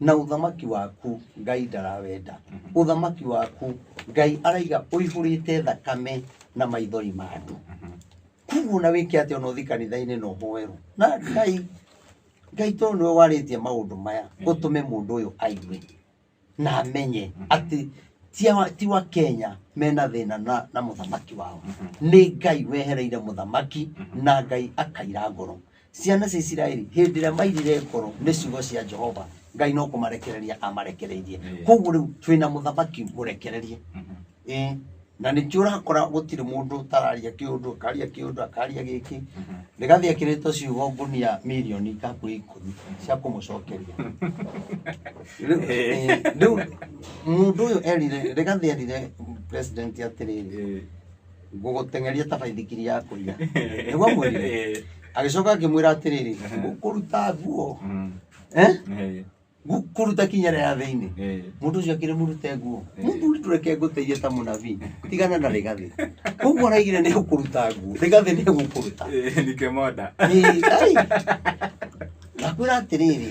Na ũthamaki waku Ngai ndarawenda. Ũthamaki waku Ngai araiga ũihũrĩte thakame na maithori ma andũ. Koguo na wĩke atĩa ona ũthiĩ kanitha-inĩ na ũhoerwo. Na Ngai tondũ nĩwe warĩtie maũndũ maya, ũtũme mũndũ ũyũ aigue na amenye atĩ ti wa Kenya mena thĩna na mũthamaki wao. Nĩ Ngai wehereire mũthamaki na Ngai akaira ngoro. Ciana cia Isiraeli hĩndĩ ĩrĩa mairire ngoro nĩ ciugo cia Jehova, Ngai no kũmarekereria amarekereirie. Koguo rĩu twĩna mũthamaki mũrekererie. Na nĩkĩo ũrakora gũtirĩ mũndũ ũtararia kĩũndũ, akaria kĩũndũ, akaria gĩkĩ. Rigathi ekĩrĩtwo ciugo ngunia mirioni hakuhĩ 10 cia kũmũcokeria. Rĩu mũndũ ũyũ erire, Rigathi erire president atĩrĩrĩ, Ngũgũteng'eria ta baithikiri ya kũiya. Nĩguo amwĩrire. Agĩcoka akĩmwĩra atĩrĩrĩ, ngũkũruta nguo. Ngũkũruta kinya ya thĩinĩ. Mũndũ ũcio akĩrĩ mũrute nguo. Mũthuri ndũreke ngũteithie ta mũnabii. Tigana na Rigathĩ. Koguo araigire nĩ ũkũruta nguo. Rigathĩ nĩ egũkũruta. Nikemoda. Ndakwĩra atĩrĩrĩ,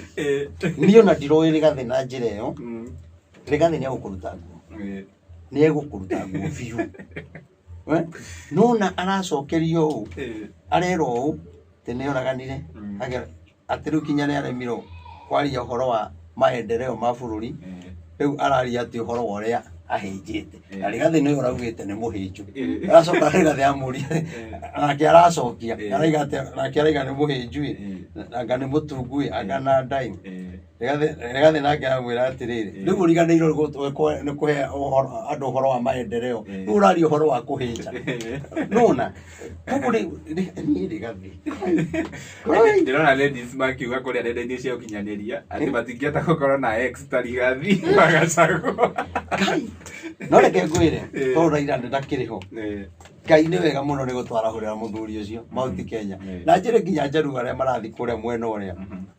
niĩ ona ndiroĩ Rigathĩ na njĩra ĩyo. Rigathĩ nĩ egũkũruta nguo. Nĩ egũkũruta nguo biũ. Nona aracokerio ũũ, arerwo ũũ, atĩ nĩ oraganire, atĩ rĩu kinya nĩ aremirwo kwaria ũhoro wa maendeleo ma bũrũri, rĩu araria atĩ ũhoro wa ũrĩa ahĩnjĩte. Na Rigathĩ nĩwe ũraugĩte nĩ mũhĩnju. Aracoka Rigathĩ amũria, nake aracokia, araiga atĩ nake araiga nĩ mũhĩnju ĩ, anga nĩ mũtungu ĩ, anga na ndai. Rigathĩ nake aramwĩra atĩrĩrĩ, rĩu ũriganĩirwo nĩ kũhe andũ ũhoro wa maendeleo, rĩu ũraria ũhoro wa kũhĩnja. Nona, koguo niĩ Rigathĩ. Ndĩrona ladies makiuga kũrĩa nenda-inĩ cia ũkinyanĩria atĩ matingĩhota gũkorwo na ex ta Rigathi wa Gachagua. Ngai, no reke ngwĩre, tondũ Raila ndakĩrĩ ho. Ngai nĩ wega mũno nĩ gũtwarahũrĩra mũthuri ũcio Mount Kenya. Na njĩre nginya Njaruo arĩa marathiĩ kũrĩa mwena ũrĩa.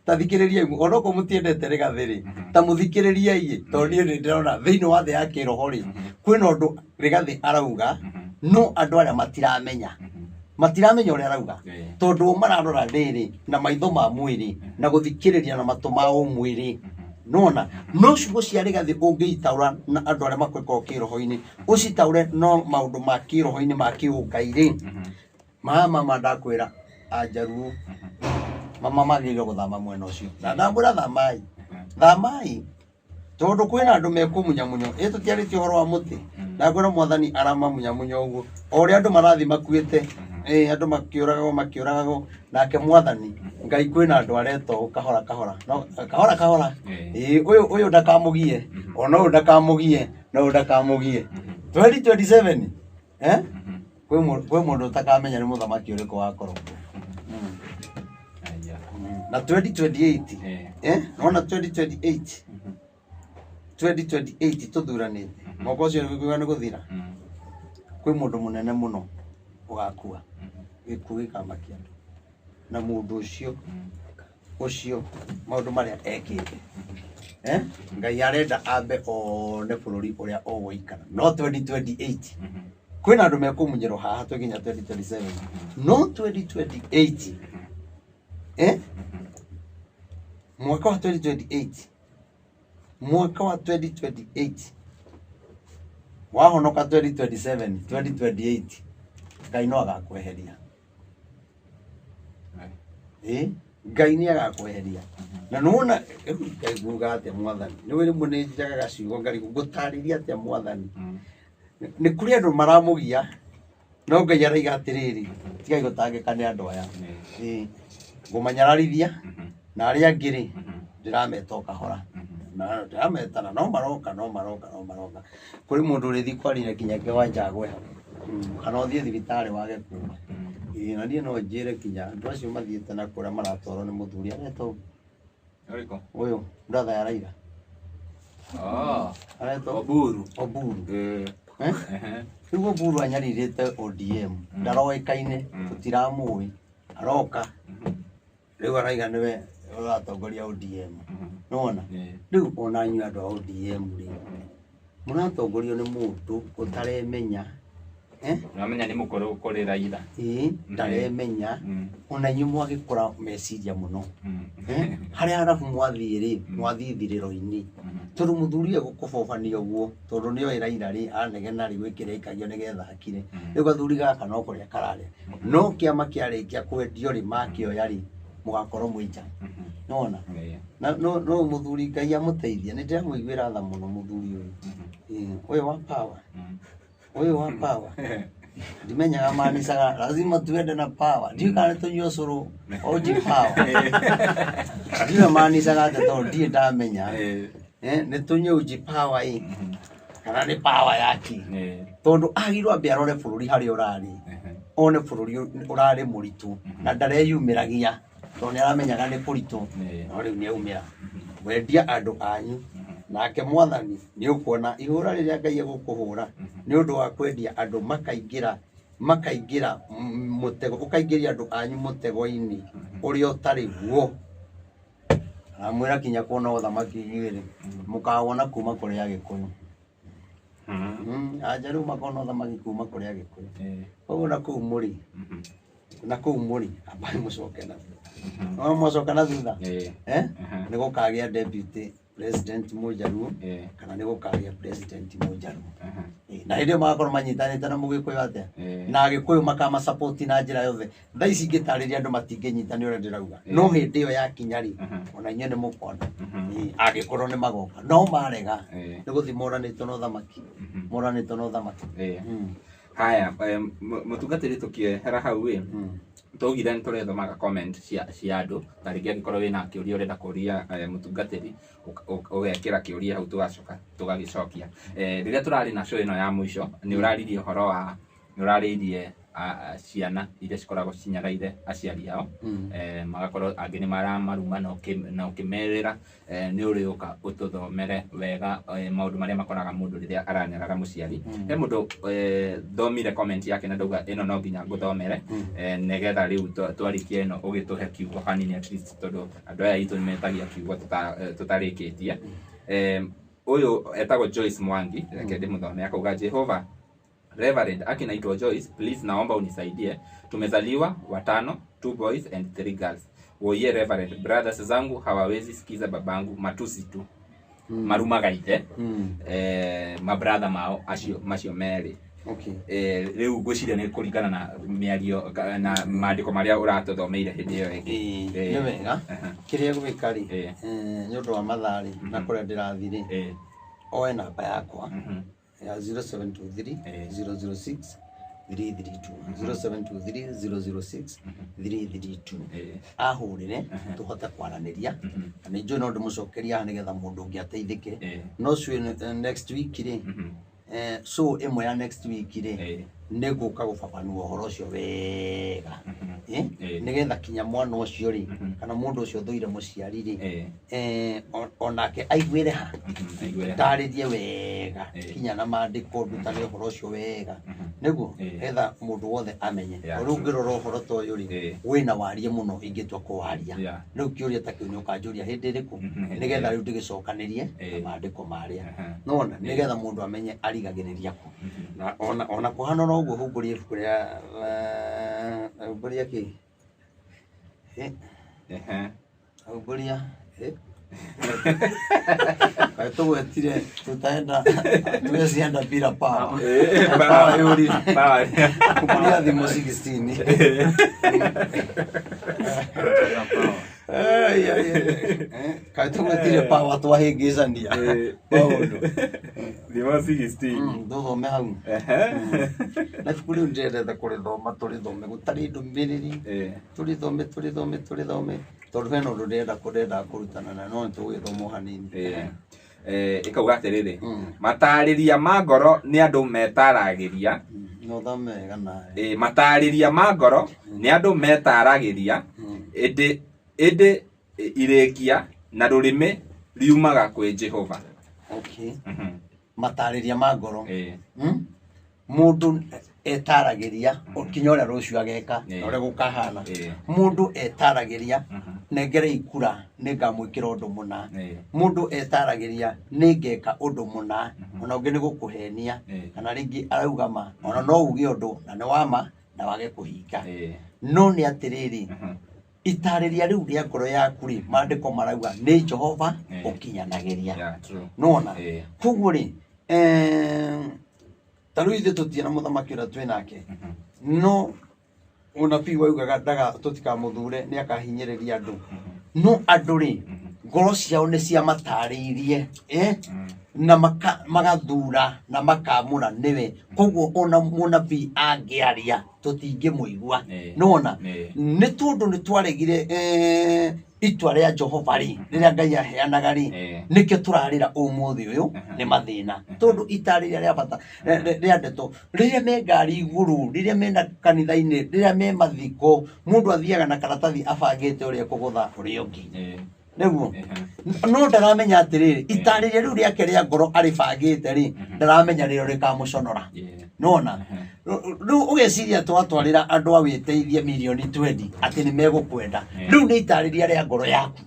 Ta thikĩrĩriai, onokorwo mũtiendete Rigathĩ rĩ, ta mũthikĩrĩriai, tondũ niĩ nĩ ndĩrona thĩinĩ wa thĩ ya kĩroho rĩ, kwĩna ũndũ Rigathĩ arauga, no andũ arĩa matiramenya. Matiramenya ũrĩa arauga. Tondũ mararora rĩrĩ na maitho ma mwĩrĩ na gũthikĩrĩria na matũ ma ũmwĩrĩ. Nona, no ciugo cia Rigathĩ ũngĩitaũra na andũ arĩa makoragwo kĩroho-inĩ, ũcitaũre no maũndũ ma kĩroho-inĩ ma kĩũngai rĩ, mama ndakwĩra Anjaruo, mama magĩrĩirwo gũthama mwena ũcio. Na ndamwĩra thamai, thamai, tondũ kwĩna andũ mekũmunyamunywo. Ĩ tũtiarĩtie ũhoro wa mũtĩ, ndakwĩra mwathani aramamunyamunya ũguo, o ũrĩa andũ marathiĩ makuĩte, andũ makĩũragagwo makĩũragagwo, nake mwathani Ngai kwĩna andũ areta ũũ kahora kahora, no kahora kahora, ũyũ ndakamũgie, ona ũyũ ndakamũgie, na ũyũ ndakamũgie. 2027, kwĩ mũndũ ũtakamenya nĩ mũthamaki ũrĩkũ wakorwo kuo. Na 2028, nona 2028, 2028 tũthuranĩte, mwaka ũcio nĩ gũthira, kwĩ mũndũ mũnene mũno ũgakua, gĩkuũ gĩkamakia andũ. Na mũndũ ũcio, ũcio maũndũ marĩa ekĩte, Ngai arenda ambe one bũrũri ũrĩa ũgũikara. No 2028, kwĩna andũ mekũmunyĩrwo haha twĩ nginya 2027. No 2028, mwaka wa 2028, mwaka wa 2028, wahonoka 2027, 2028, Ngai no agakweheria. Ngai nĩ agakweheria. Na nĩwona, Ngai nguga atĩa mwathani? Nĩwe rĩmwe nĩ njagaga ciugo ngarigwo, ngũtarĩria atĩa mwathani? Nĩ kũrĩ andũ maramũgia, no Ngai araiga atĩrĩrĩ, tigai gũtangĩka nĩ andũ aya. Ngũmanyararithia, na arĩa angĩ rĩ, ndĩrameta o kahora. Na ndĩrametana, no maroka, no maroka, no maroka. Kũrĩ mũndũ ũrĩthiĩ kwarĩra kinya kĩwanja agwe hau. Kana ũthiĩ thibitarĩ wage kuma. Na niĩ no njĩre kinya andũ acio mathiĩte na kũrĩa maratwarwo nĩ mũthuri aretwo Ũrĩkũ? Ũyũ, brother ya Raila. Aretwo Oburu. Oburu. Rĩu Oburu anyarirĩte ODM, ndaroĩkaine, tũtiramũĩ, aroka. Rĩu araiga nĩwe ũratongoria ODM. Nĩwona? Rĩu ona inyuĩ andũ a ODM rĩ, mũratongorio nĩ mũndũ ũtaremenya. Ũramenya nĩ mũkũrũ kũrĩ Raila. Ndaremenya. Ona inyuĩ mwagĩkũra meciria mũno. Harĩa arabu mwathiĩ rĩ, mwathiĩ ithirĩro-inĩ. Tondũ mũthuri egũkũbobania ũguo, tondũ nĩoĩ Raila rĩ, anegena rĩ, gwĩkĩra aikagio nĩgetha akire. Rĩu gathuri gaka no kũrĩa kararĩa. No kĩama kĩarĩkia kwendio rĩ, makĩoya rĩ, mũgakorwo mwĩ nja. Nĩwona? Na no mũthuri Ngai amũteithie, nĩ ndĩramũiguĩra tha mũno mũthuri ũyũ. Ũyũ wa power. Ũyũ wa power. Ndimenyaga manicaga lazima tuende na power. Ndiũĩ kana nĩ tũnyue ũcũrũ oji power. Ndiũĩ manicaga atĩa tondũ ndirĩ ndamenya. Nĩ tũnyue uji power ĩ. Kana nĩ power yake. Tondũ agĩrĩirwo ambe arore bũrũri harĩa ũrarĩ. One bũrũri ũrarĩ mũritũ na ndareyumĩragia tondũ nĩ aramenyaga nĩ kũritũ. No rĩu nĩ aumĩra. Wendia andũ anyu. Nake mwathani nĩ ũkuona ihũra rĩrĩa Ngai egũkũhũra nĩ ũndũ wa kwendia andũ makaingĩra Makaingĩra mũtego, ũkaingĩria andũ anyu mũtego-inĩ ũrĩa ũtarĩ guo. Aramwĩra kinya kuona ũthamaki inyuĩ-rĩ, mũkawona kuma kũrĩ Agĩkũyũ. Ajaruo makona ũthamaki kuma kũrĩ Agĩkũyũ. Koguo na kũu mũrĩ, na kũu mũrĩ, ambai mũcoke na thutha. No mwacoka na thutha, nĩ gũkagĩa deputy president Mũjaruo, kana nĩ gũkagĩa president Mũjaruo. Na hĩndĩ ĩyo magakorwo manyitanĩte na Mũgĩkũyũ atĩa? Na Agĩkũyũ makamasupport na njĩra yothe. Thaa ici ingĩtarĩria andũ matingĩnyita nĩ ũrĩa ndĩrauga. No hĩndĩ ĩyo yakinya rĩ, ona inyuĩ nĩ mũkona. Angĩkorwo nĩ magoka. No marega, nĩ gũthiĩ moranĩtwo na ũthamaki. Moranĩtwo na ũthamaki. Haya, mũtungatĩri, tũkĩehera hau ĩ, twaugire nĩ tũrethomaga comment cia andũ, ta rĩngĩ angĩkorwo wĩna kĩũria ũrenda kũria mũtungatĩri, ũgekĩra kĩũria hau, tũgacoka tũgagĩcokia. Rĩrĩa tũrarĩ na show ĩno ya mũico, nĩ ũraririe ũhoro wa nĩ ũrarĩirie ciana iria cikoragwo cinyaraire aciari ao, magakorwo angĩ nĩ maramaruma, na ũkĩmerĩra nĩ ũrĩũka ũtũthomere wega maũndũ marĩa makoraga mũndũ rĩrĩa aranyarara mũciari. He mũndũ thomire comment yake na ndauga ĩno no nginya ngũthomere, nĩgetha rĩu twarĩkia ĩno ũgĩtũhe kiugo hanini at least, tondũ andũ aya aitũ nĩmetagia kiugo tũtarĩkĩtie. Ũyũ etagwo Joyce Mwangi, reke ndĩmũthome. Akauga, "Jehova Reverend, aki naitwa Joyce, please naomba unisaidie. Tumezaliwa watano, two boys and three girls. Woiye Reverend, brothers zangu hawawezi sikiza babangu, matusi tu." Marumaga ithe, mabrather mao acio macio merĩ. Rĩu ngwĩciria nĩ kũringana na mĩario na maandĩko marĩa ũratũthomeire hĩndĩ ĩyo ĩngĩ. Nĩ wega. Kĩrĩa gwĩka rĩ, nĩ ũndũ wa mathaa rĩ, na kũrĩa ndĩrathiĩ rĩ, oe namba yakwa ya 0723 006 332, 0723 006 332. Ahũrĩre tũhote kwaranĩria, na nĩ njũĩ no ndĩmũcokeria haha nĩgetha mũndũ ũngĩ ateithĩke. No cio next week rĩ, so ĩmwe ya next week rĩ, nĩ ngũka gũbabanua ũhoro ũcio wega, nĩgetha kinya mwana ũcio rĩ, kana mũndũ ũcio ũthũire mũciari rĩ, onake aiguĩre ha. Aiguĩre ha. Ndarĩrie wega, kinya na maandĩko, ndutane ũhoro ũcio wega, nĩguo getha mũndũ wothe amenye. Rĩu ngĩrora ũhoro ta ũyũ rĩ, wĩna warie mũno ingĩtua kũwaria. Rĩu kĩũria ta kĩu nĩ ũkanjũria hĩndĩ ĩrĩkũ, nĩgetha rĩu ndĩgĩcokanĩrie na maandĩko marĩa nona, nĩgetha mũndũ amenye arigagĩrĩria kũ. Na ona kũhana oro ũguo, humbũria ibuku rĩa humbũria kĩ. Humbũria. Kaĩ tũgwetire tutaenda tuwezi enda bila power. Power yũrire. Power. Humbũria Thimo 16. Ai, ai, ai. Kaĩ tũgwetire power twahĩngĩcania maũndũ. Thimo 16. Tũthome hau. Na ibuku rĩu ndĩrendete kũrĩthoma, tũrĩthome gũtarĩ ndũmĩrĩri. Tũrĩthome, tũrĩthome, tũrĩthome, tondũ hena ũndũ ndĩrenda kũrenda kũrutana na no nĩtũgũgĩthoma o hanini. Ĩkauga atĩrĩrĩ, matarĩria ma ngoro nĩ andũ metaragĩria. No thome wega nawe. Matarĩria ma ngoro nĩ andũ metaragĩria, ĩndĩ irĩkia na rũrĩmĩ riumaga kwĩ Jehova. Okay. Matarĩria ma ngoro. Mũndũ etaragĩria kinya ũrĩa rũciũ ageka na ũrĩa gũkahana. Mũndũ etaragĩria, nengerei kura nĩngamwĩkĩra ũndũ mũna. Mũndũ etaragĩria nĩngeka ũndũ mũna, ona ũngĩ nĩ gũkũhenia, kana rĩngĩ arauga ma, ona no uge ũndũ na nĩ wa ma na wage kũhinga. No nĩ atĩrĩrĩ, itarĩria rĩu rĩa ngoro yaku rĩ, maandĩko marauga nĩ Jehova ũkinyanagĩria. Yeah, true. Nona koguo rĩ, ta rĩu ithuĩ tũtirĩ na mũthamaki ũrĩa twĩ nake, no mũnabii waugaga ndaga tũtikamũthure nĩ akahinyĩrĩria andũ, no andũ rĩ, ngoro ciao nĩ ciamatarĩirie, na magathura na makamũra nĩwe. Koguo ona mũnabii angĩaria tũtingĩmũigua. Nona nĩ tondũ nĩ twaregire itua rĩa Jehova rĩ, rĩrĩa Ngai aheanaga rĩ, nĩkĩo tũrarĩra ũmũthĩ ũyũ nĩ mathĩna, tondũ itarĩria rĩa bata rĩa ndeto, rĩrĩa me ngari igũrũ, rĩrĩa mena kanitha-inĩ, rĩrĩa me mathiko, mũndũ athiaga na karatathi abangĩte ũrĩa ekũgũtha ũrĩa ũngĩ. Nĩguo. No ndaramenya atĩrĩrĩ, itarĩria rĩu rĩake rĩa ngoro arĩbangĩte rĩ, ndaramenya rĩo rĩkamũconora. Nona. Rĩu ũgeciria twatwarĩra andũ a wĩteithie mirioni 20 atĩ nĩ megũkwenda. Rĩu nĩ itarĩria rĩa ngoro yaku.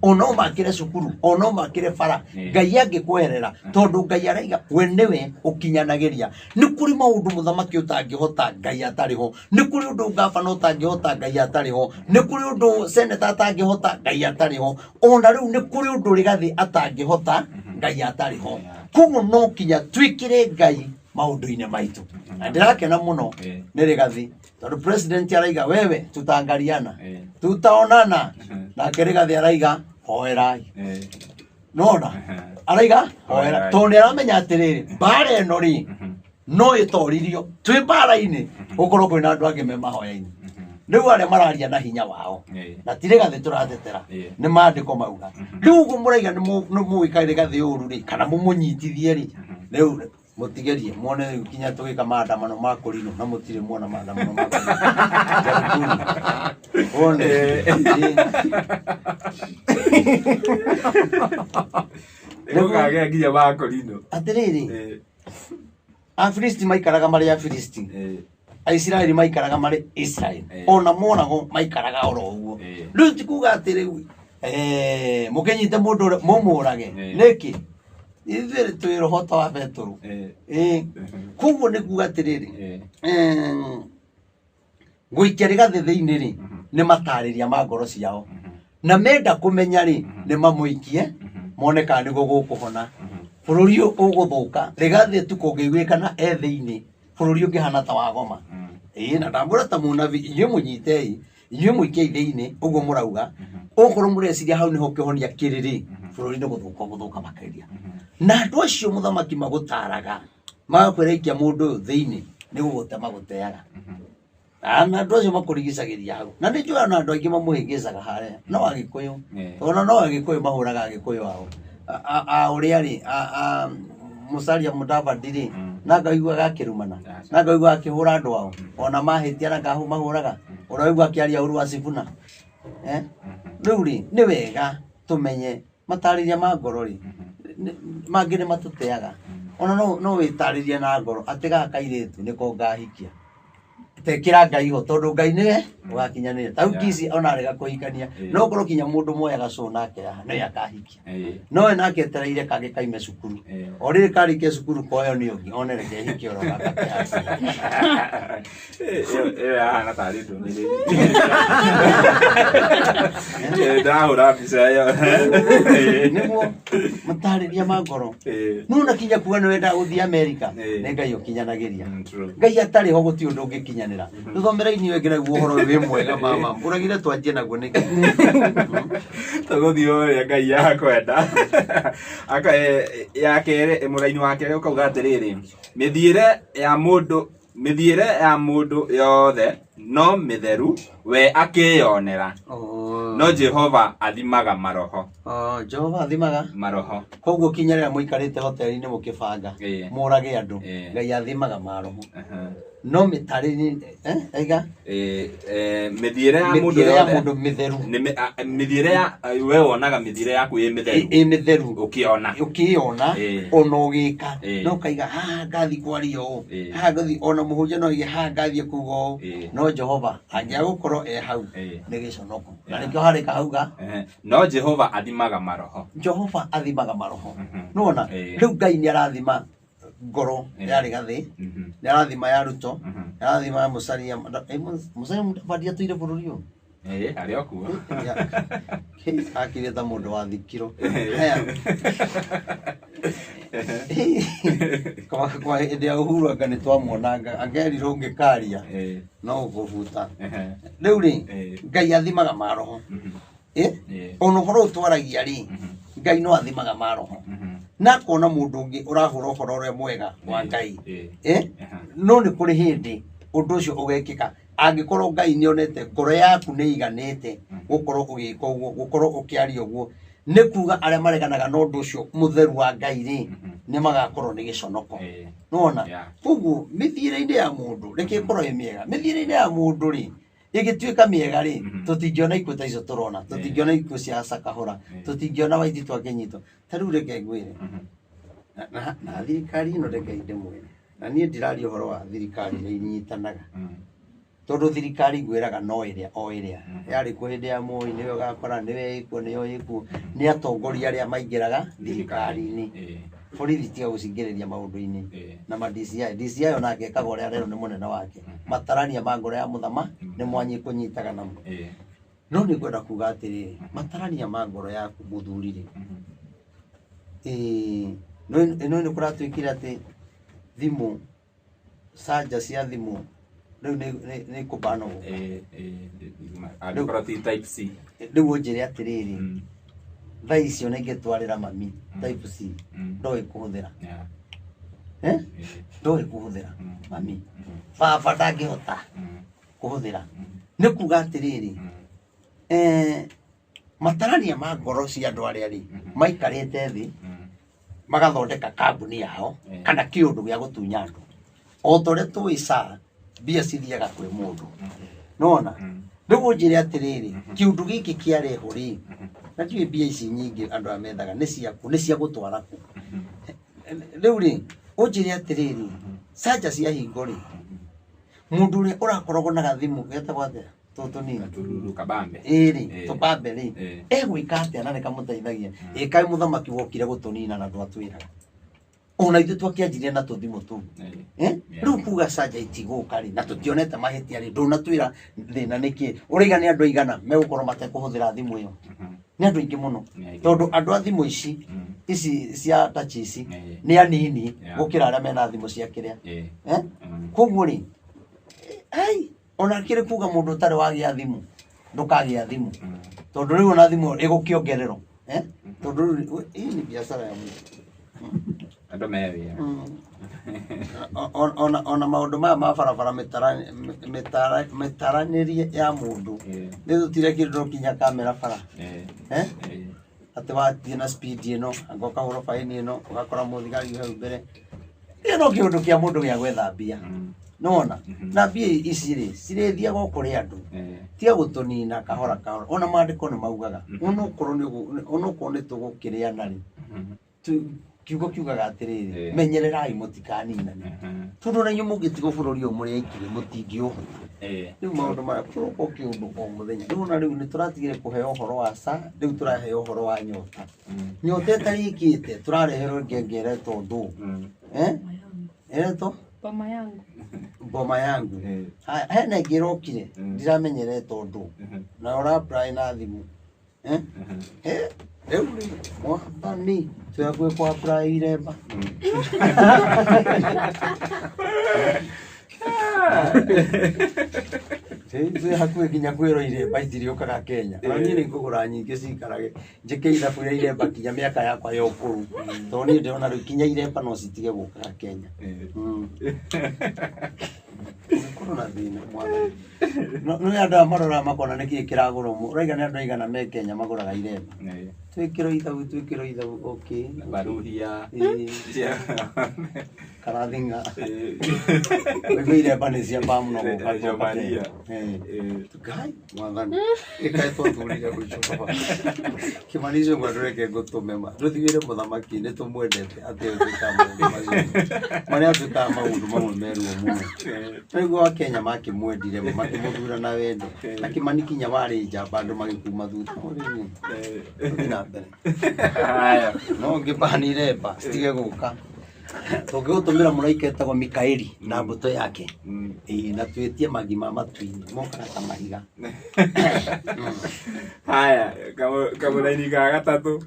Ona ũmakĩre cukuru, ona ũmakĩre bara, Ngai angĩkweherera, tondũ Ngai araiga we nĩwe ũkinyanagĩria. Nĩ kũrĩ maũndũ mũthamaki ũtangĩhota Ngai atarĩ ho, nĩ kũrĩ ũndũ ngabana ũtangĩhota Ngai atarĩ ho, nĩ kũrĩ ũndũ seneta atangĩhota Ngai atarĩ ho, ona rĩu nĩ kũrĩ ũndũ Rigathĩ atangĩhota Ngai atarĩ ho. Koguo no kinya twĩkĩre Ngai maũndũ-inĩ maitũ. Na ndĩrakena mũno nĩ Rigathĩ tondũ president araiga wewe tutaangaliana, tutaonana, nake Rigathĩ araiga hoerai. Nona araiga hoera, tondũ nĩ aramenya atĩrĩrĩ, mbara ĩno rĩ no ĩtoririo twĩ mbara-inĩ gũkorwo kwĩna andũ angĩ me mahoya-inĩ. Rĩu arĩa mararia na hinya wao na ti Rigathĩ tũratetera, nĩ maandĩko mauga. Rĩu ũguo mũraiga nĩ mũgwĩka Rigathĩ ũru rĩ, kana mũmũnyitithie rĩ, rĩu mũtigerie muone rĩu kinya tũgĩka maandamano ma kũrinũ na mũtirĩ muona maandamano ma kũrinũ. Jaribuni. Wone. Nĩgũkagĩa nginya ma kũrinũ. Atĩrĩrĩ, Afilisti maikaraga marĩ Afilisti, Aisiraeli maikaraga marĩ Israeli, ona monagwo maikaraga oro ũguo. Rĩu ti kuga atĩ rĩu mũkĩnyite mũndũ ũrĩa mũmũrage nĩkĩ? Ithuĩ twĩ roho ta wa Betũrũ. Koguo nĩ kuga atĩrĩrĩ, gũikia Rigathĩ thĩinĩ rĩ nĩ matarĩria ma ngoro ciao, na menda kũmenya rĩ nĩ mamũikie mone kana nĩguo gũkũhona. Bũrũri ũyũ ũgũthũka Rigathĩ tu kũngĩiguĩkana e thĩinĩ, bũrũri ũngĩhana ta wa Goma. Na ndamwĩra ta mũnabii, inyuĩ mũnyitei, inyuĩ mũikiei thĩinĩ ũguo mũrauga, okorwo mũreciria hau nĩho kĩhonia kĩrĩ rĩ, bũrũri nĩ gũthũka ũgũthũka makĩria. Na andũ acio mũthamaki magũtaraga magakwĩra ikia mũndũ ũyũ thĩinĩ nĩ gũgũte magũteaga. Na andũ acio makũrigicagĩria hau, na nĩ njũĩ ona andũ aingĩ mamũhĩngĩcaga harĩa, no Agĩkũyũ, ona no Agĩkũyũ mahũraga Agĩkũyũ ao. A ũrĩa rĩ, Musalia Mudavadi rĩ, na ngaiguaga akĩrumana, na ngaiguaga akĩhũra andũ ao, ona mahĩtia na mahũraga, ũrĩa waigua akĩaria ũru wa Sifuna. Rĩu rĩ, nĩ wega tũmenye matarĩria ma ngoro rĩ, mangĩ nĩ matũteaga. Ona no wĩtarĩrie na ngoro atĩ gaka kairĩtu nĩko ngahikia. Tekĩra Ngai ho tondũ Ngai nĩwe ũgakinyanĩria. Ta rĩu Kisi ona arega kũhikania, no ũkorwo kinya mũndũ moyaga cũ nake haha nĩwe akahikia. No we nake etereire kangĩ kaime cukuru. O rĩrĩ karĩkia cukuru koyo nĩ ũngĩ, one reke hikie oro gaka ke haha. Ĩyo yahana tarĩ ndũmĩrĩri. Ndahũra mbica ĩyo. Nĩguo matarĩria ma ngoro. No na kinya kuga nĩ wendaga gũthiĩ Amerika, nĩ Ngai ũkinyanagĩria. Ngai atarĩ ho gũtirĩ ũndũ ũngĩkinyanĩra. Tũthomere inyuĩ ĩngĩ naguo ũhoro ũyũ wĩ mwega mama. Ũragire twanjie naguo nĩkĩ? Tũgũthiĩ ũrĩa Ngai akwenda. Ya kerĩ, mũraini wa kerĩ ũkauga atĩrĩrĩ, mĩthiĩre ya mũndũ yothe no mĩtheru we akĩyonera, no Jehova athimaga maroho. Jehova athimaga maroho. Koguo kinya rĩrĩa mũikarĩte hoteli-inĩ mũkĩbanga mũrage andũ, Ngai athimaga maroho. No mĩtarĩrie aiga Mĩthiĩre ya mũndũ mĩthiĩre ya yothe mũndũ mĩtheru. Mĩthiĩre ya we wonaga mĩthiĩre yaku ĩ mĩtheru ĩ mĩtheru ũkĩona. Ũkĩyona ona ũgĩka no ũkaiga haha ngathi kwaria ũũ, haha ngathi, ona mũhunjia no aige haha ngathiĩ kuga ũũ, no Jehova angĩaga gũkorwo e hau nĩ gĩconoko, na nĩkĩo harĩka hauga. No Jehova athimaga maroho. Jehova athimaga maroho. Nĩwona? Rĩu Ngai nĩ arathima ngoro ya Rigathĩ, nĩ arathima ya Ruto, nĩ arathima ya Musalia. Musalia Mudavadi atũire bũrũri ũyũ. Arĩ o kuo. Akire ta mũndũ wa thikiro. Haya. Kwa hĩndĩ ya Uhuru anga nĩ twamuonanga angerirwo ũngĩkaria no ũkũbuta. Rĩu rĩ, Ngai athimaga maroho. Ona ũhoro ũyũ twaragia rĩ, Ngai no athimaga maroho na akona mũndũ ũngĩ ũrahũra ũhoro ũrĩa mwega wa Ngai. No nĩ kũrĩ hĩndĩ ũndũ ũcio ũgekĩka angĩkorwo Ngai nĩ onete ngoro yaku nĩ iganĩte gũkorwo ũgĩka ũguo, gũkorwo ũkĩaria ũguo. Nĩ kuga arĩa mareganaga na ũndũ ũcio mũtheru wa Ngai rĩ, nĩ magakorwo nĩ gĩconoko. Nĩwona? Koguo mĩthiĩre-inĩ ya mũndũ reke ĩkorwo ĩ mĩega. Mĩthiĩre-inĩ ya mũndũ rĩ, ĩgĩtuĩka mĩega rĩ, tũtingĩona ikuũ ta icio tũrona, tũtingĩona ikuũ cia Sakahũra, tũtingĩona Waititu akĩnyitwo. Ta rĩu reke ngwĩre, na thirikari ĩno reke ndĩmwĩre. Na niĩ ndiraria ũhoro wa thirikari nĩ inyitanaga. Tondũ thirikari ngwĩraga no ĩrĩa o ĩrĩa. Yarĩ kuo hĩndĩ ya Moi, nĩwe ũgakora, nĩwe ĩkuo, nĩyo ĩkuo. Nĩ atongoria arĩa maingĩraga thirikari-inĩ. Borithi tiga gũcingĩrĩria maũndũ-inĩ. Na ma DCI. DCI onake ekaga ũrĩa arerwo nĩ mũnene wake. Matarania ma ngoro ya mũthama nĩ mwanyi kũnyitaga namo. No nĩ ngwenda kuga atĩrĩrĩ, matarania ma ngoro yaku mũthuri rĩ. No nĩ kũratuĩkire atĩ thimũ, canja cia thimũ rĩu nĩ kũbanwo. Angĩkorwo ti type C. Rĩu ũnjĩre atĩrĩrĩ, thaa icio na ingĩtwarĩra mami type C ndoĩ kũhũthĩra. Ndoĩ kũhũthĩra mami. Baba ndangĩhota kũhũthĩra. Nĩ kuga atĩrĩrĩ, matarania ma ngoro cia andũ arĩa rĩ maikarĩte thĩ magathondeka kambuni yao kana kĩũndũ gĩa gũtunya andũ. O ta ũrĩa tũĩ SHA mbia cithiaga kwĩ mũndũ. Nĩwona? Rĩu ũnjĩre atĩrĩrĩ, kĩũndũ gĩkĩ kĩarehwo rĩ, na ndiũĩ mbia ici nyingĩ andũ aya methaga nĩ ciaku, nĩ cia gũtwara kũ. Rĩu rĩ, ũnjĩre atĩrĩrĩ, canja cia hingo rĩ, mũndũ ũrĩa ũrakoragwo na gathimũ getagwo atĩa? Tũtũ nini. Gatururu kabambe. Ĩrĩ, tũbambe rĩ, egwĩka atĩa na nĩkamũteithagia? Ĩ kaĩ mũthamaki wokire gũtũnina na ndwatwĩraga. Ona ithuĩ twakĩanjirie na tũthimũ tũu. Rĩu kuga canja itigũka rĩ, na tũtionete mahĩtia rĩ, ndũnatwĩra thĩna nĩkĩ. Ũraiga nĩ andũ aigana megũkorwo matekũhũthĩra thimũ ĩyo? Nĩ andũ aingĩ mũno. Tondũ andũ a thimũ ici, ici cia touch ici, nĩ anini gũkĩra arĩa mena thimũ cia kĩrĩa. Koguo rĩ, ai, ona kĩrĩ kuga mũndũ ũtarĩ wagĩa thimũ, ndũkagĩa thimũ. Tondũ rĩu ona thimũ ĩgũkĩongererwo. Tondũ rĩu hii ni biacara ya mũndũ. Andũ me wĩra. Ona maũndũ maya ma barabara mĩtaranĩrie ya mũndũ. Nĩ tũtire kĩndũ no kinya kamera bara. Atĩ wathiĩ na speed ĩno, anga ũkahũrwo baini ĩno, ũgakora mũthigari hau mbere. Ĩyo no kĩũndũ kĩa mũndũ gĩa gwetha mbia. Nĩwona? Na mbia ici rĩ, cirĩthiaga o kũrĩ andũ. Tiga gũtũnina kahora kahora. Ona maandĩko nĩ maugaga. Onokorwo nĩ tũgũkĩrĩana rĩ, kiugo kiugaga atĩrĩrĩ, menyererai mũtikaninane. Tondũ ona inyuĩ mũngĩtigwo bũrũri ũyũ mũrĩ aingĩ mũtingĩũhota. Rĩu maũndũ maya kũroka kĩũndũ o mũthenya. Rĩu ona rĩu nĩ tũratigire kũheo ũhoro wa SHA, rĩu tũraheo ũhoro wa nyota. Nyota ĩtarĩkĩte, tũrareherwo ngengere tondũ. Ĩretwo? Boma yangu. Boma yangu. Hena ĩngĩ ĩrokire, ndiramenyere tondũ. Na ũra apply na thimũ. Rĩu rĩ, mwathani, twĩ hakuhĩ kũ apply iremba. Twĩ hakuhĩ nginya kwĩrwo iremba itirĩũkaga Kenya. Ona niĩ nĩ ngũgũra nyingĩ ciikarage, njĩke ithabu rĩa iremba nginya mĩaka yakwa ya ũkũrũ. Tondũ niĩ ndĩrona rĩu nginya iremba no citige gũkaga Kenya. Gũkorwo na thĩna mwathani. No nĩ andũ aya maroraga makona nĩkĩĩ kĩragũrwo. Ũraiga nĩ andũ aigana me Kenya magũraga iremba. Twĩkĩrwo ithabu, twĩkĩrwo ithabu, okay. Baruhia. Karathinga. Ũiguo iremba nĩ cia mbaa mũno gũka gũka Kenya. Ngai, mwathani. Ĩkaĩ twathurire gũico baba. Kĩmani icio ngwa ndũreke ngũtũme ma. Ndũthiĩre mũthamaki nĩ tũmwendete atĩ ũtuĩkaga maũndũ macio. Marĩa atuĩkaga maũndũ mamwe meruo mũno. Nĩguo wa Kenya makĩmwendire makĩmũthura na wendo. Na Kĩmani kinya warĩ njamba andũ magĩkuma thutha. Tũthiĩ na mbere. No ngĩbani iremba citige gũka. Tũngĩgũtũmĩra mũraika etagwo Mikaeli na mbũtũ yake. Ĩĩ, na twĩtie magi ma matu-inĩ mokaga ta mahiga. Haya, kamũraini ga gatatũ.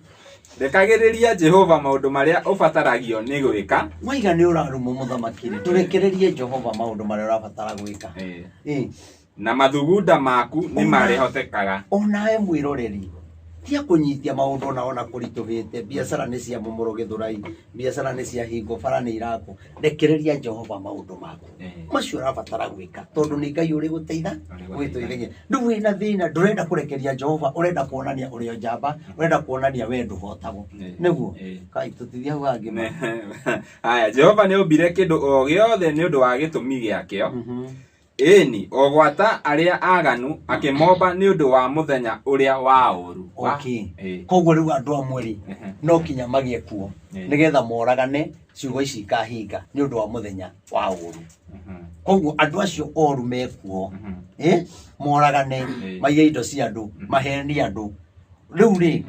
Rekagĩrĩria Jehova maũndũ marĩa ũbataragio nĩ gwĩka. Waiga nĩ ũrarumwo mũthamaki rĩ, tũrekererie Jehova maũndũ marĩa ũrabatara gwĩka. Na mathugunda maku nĩ marĩhotekaga. Onawe mwĩroreri, tia kũnyitia maũndũ ona ona kũritũhĩte. Biacara nĩ cia momoro Gĩthũrai, biacara nĩ cia hingo, bara nĩ irakwo. Rekereria Jehova maũndũ maku. Macio ũrabatara gwĩka tondũ nĩ Ngai ũrĩgũteitha, ũgĩtũithagia. Rĩu wĩna thĩna, ndũrenda kũrekeria Jehova, ũrenda kuonania ũrĩ o njamba, ũrenda kuonania we ndũhotagwo. Nĩguo? Kai tũtithia hau hangĩ ma. Haya, Jehova nĩ ombire kĩndũ o gĩothe nĩ ũndũ wa gĩtũmi gĩakĩo. Ĩni, o gwata arĩa aganu akĩmomba nĩ ũndũ wa mũthenya ũrĩa wa ũũru. Koguo rĩu andũ amwe rĩ, no kinya magĩe kuo, nĩgetha moragane, Ciugo ici ikahinga nĩ ũndũ wa mũthenya wa ũru. Koguo andũ acio oru mekuo, moragane, maiye indo cia andũ, mahenie andũ. Rĩu rĩ,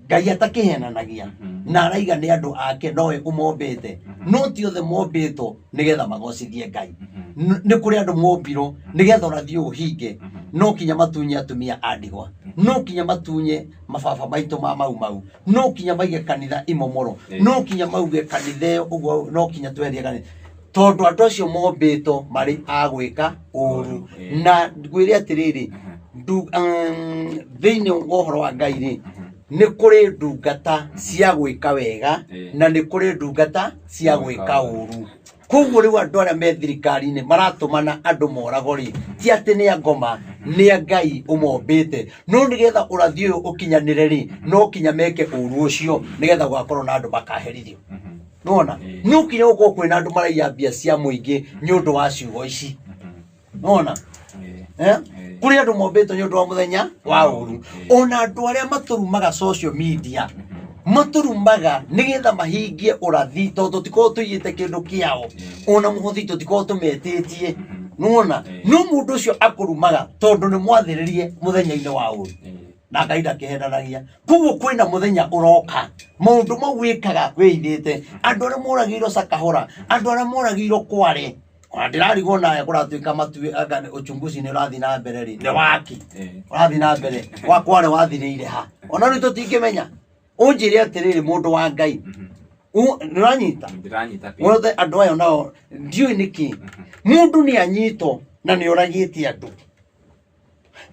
Ngai atakĩhenanagia na araiga nĩ andũ ake nowe ũmombĩte, no ti othe mombĩtwo nĩgetha magocithie Ngai. Nĩ kũrĩ andũ mombirwo nĩgetha ũrathi ũyũ ũhinge. No kinya matunye atumia a ndigwa, no kinya matunye mababa maitũ ma mau mau, no kinya maige kanitha imomoro, no kinya mauge kanitha ĩyo ũguo, no kinya tweherie kanitha, tondũ andũ acio mombĩtwo marĩ a gwĩka ũru. Na ngwĩre atĩrĩrĩ, thĩinĩ wa ũhoro wa Ngai rĩ, nĩ kũrĩ ndungata cia gwĩka wega na nĩ kũrĩ ndungata cia gwĩka ũru. Koguo rĩu andũ arĩa me thirikari-inĩ maratũmana andũ moragwo rĩ, ti atĩ nĩ a ngoma, nĩ a Ngai ũmombĩte, no nĩgetha ũrathi ũyũ ũkinyanĩre rĩ, no kinya meke ũru ũcio nĩgetha gũgakorwo na andũ makaherithio. Nĩwona? No kinya gũkorwo kwĩna andũ maraiya mbia cia mũingĩ nĩ ũndũ wa ciugo ici. Nĩwona? Kũrĩ andũ mombĩtwo nĩ ũndũ wa mũthenya wa ũru. Ona andũ arĩa matũrumaga social media, matũrumaga nĩgetha mahingie ũrathi, tondũ tũtikoragwo tũiyĩte kĩndũ kĩao, ona mũhothi tũtikoragwo tũmetĩtie. Nĩwona? No mũndũ ũcio akũrumaga tondũ nĩ mwathĩrĩrie mũthenya-inĩ wa ũru, na Ngai ndakĩhenanagia. Koguo kwĩna mũthenya ũroka, maũndũ mau wĩkaga wĩhithĩte, andũ arĩa moragĩirwo Sakahora, andũ arĩa moragĩirwo Kware, ona ndĩrarigwo nawe kũratuĩka matuĩ anga uchunguzi nĩ ũrathiĩ na mbere rĩ, nĩ waki ũrathiĩ na mbere wa Kware wathirĩire ha? Ona rĩu tũtingĩmenya. Ũnjĩre atĩrĩrĩ, mũndũ wa Ngai, nĩũranyita? Ndĩranyita biũ. Wothe andũ aya nao ndiũĩ nĩkĩ mũndũ nĩ anyitwo na nĩ oragĩte andũ.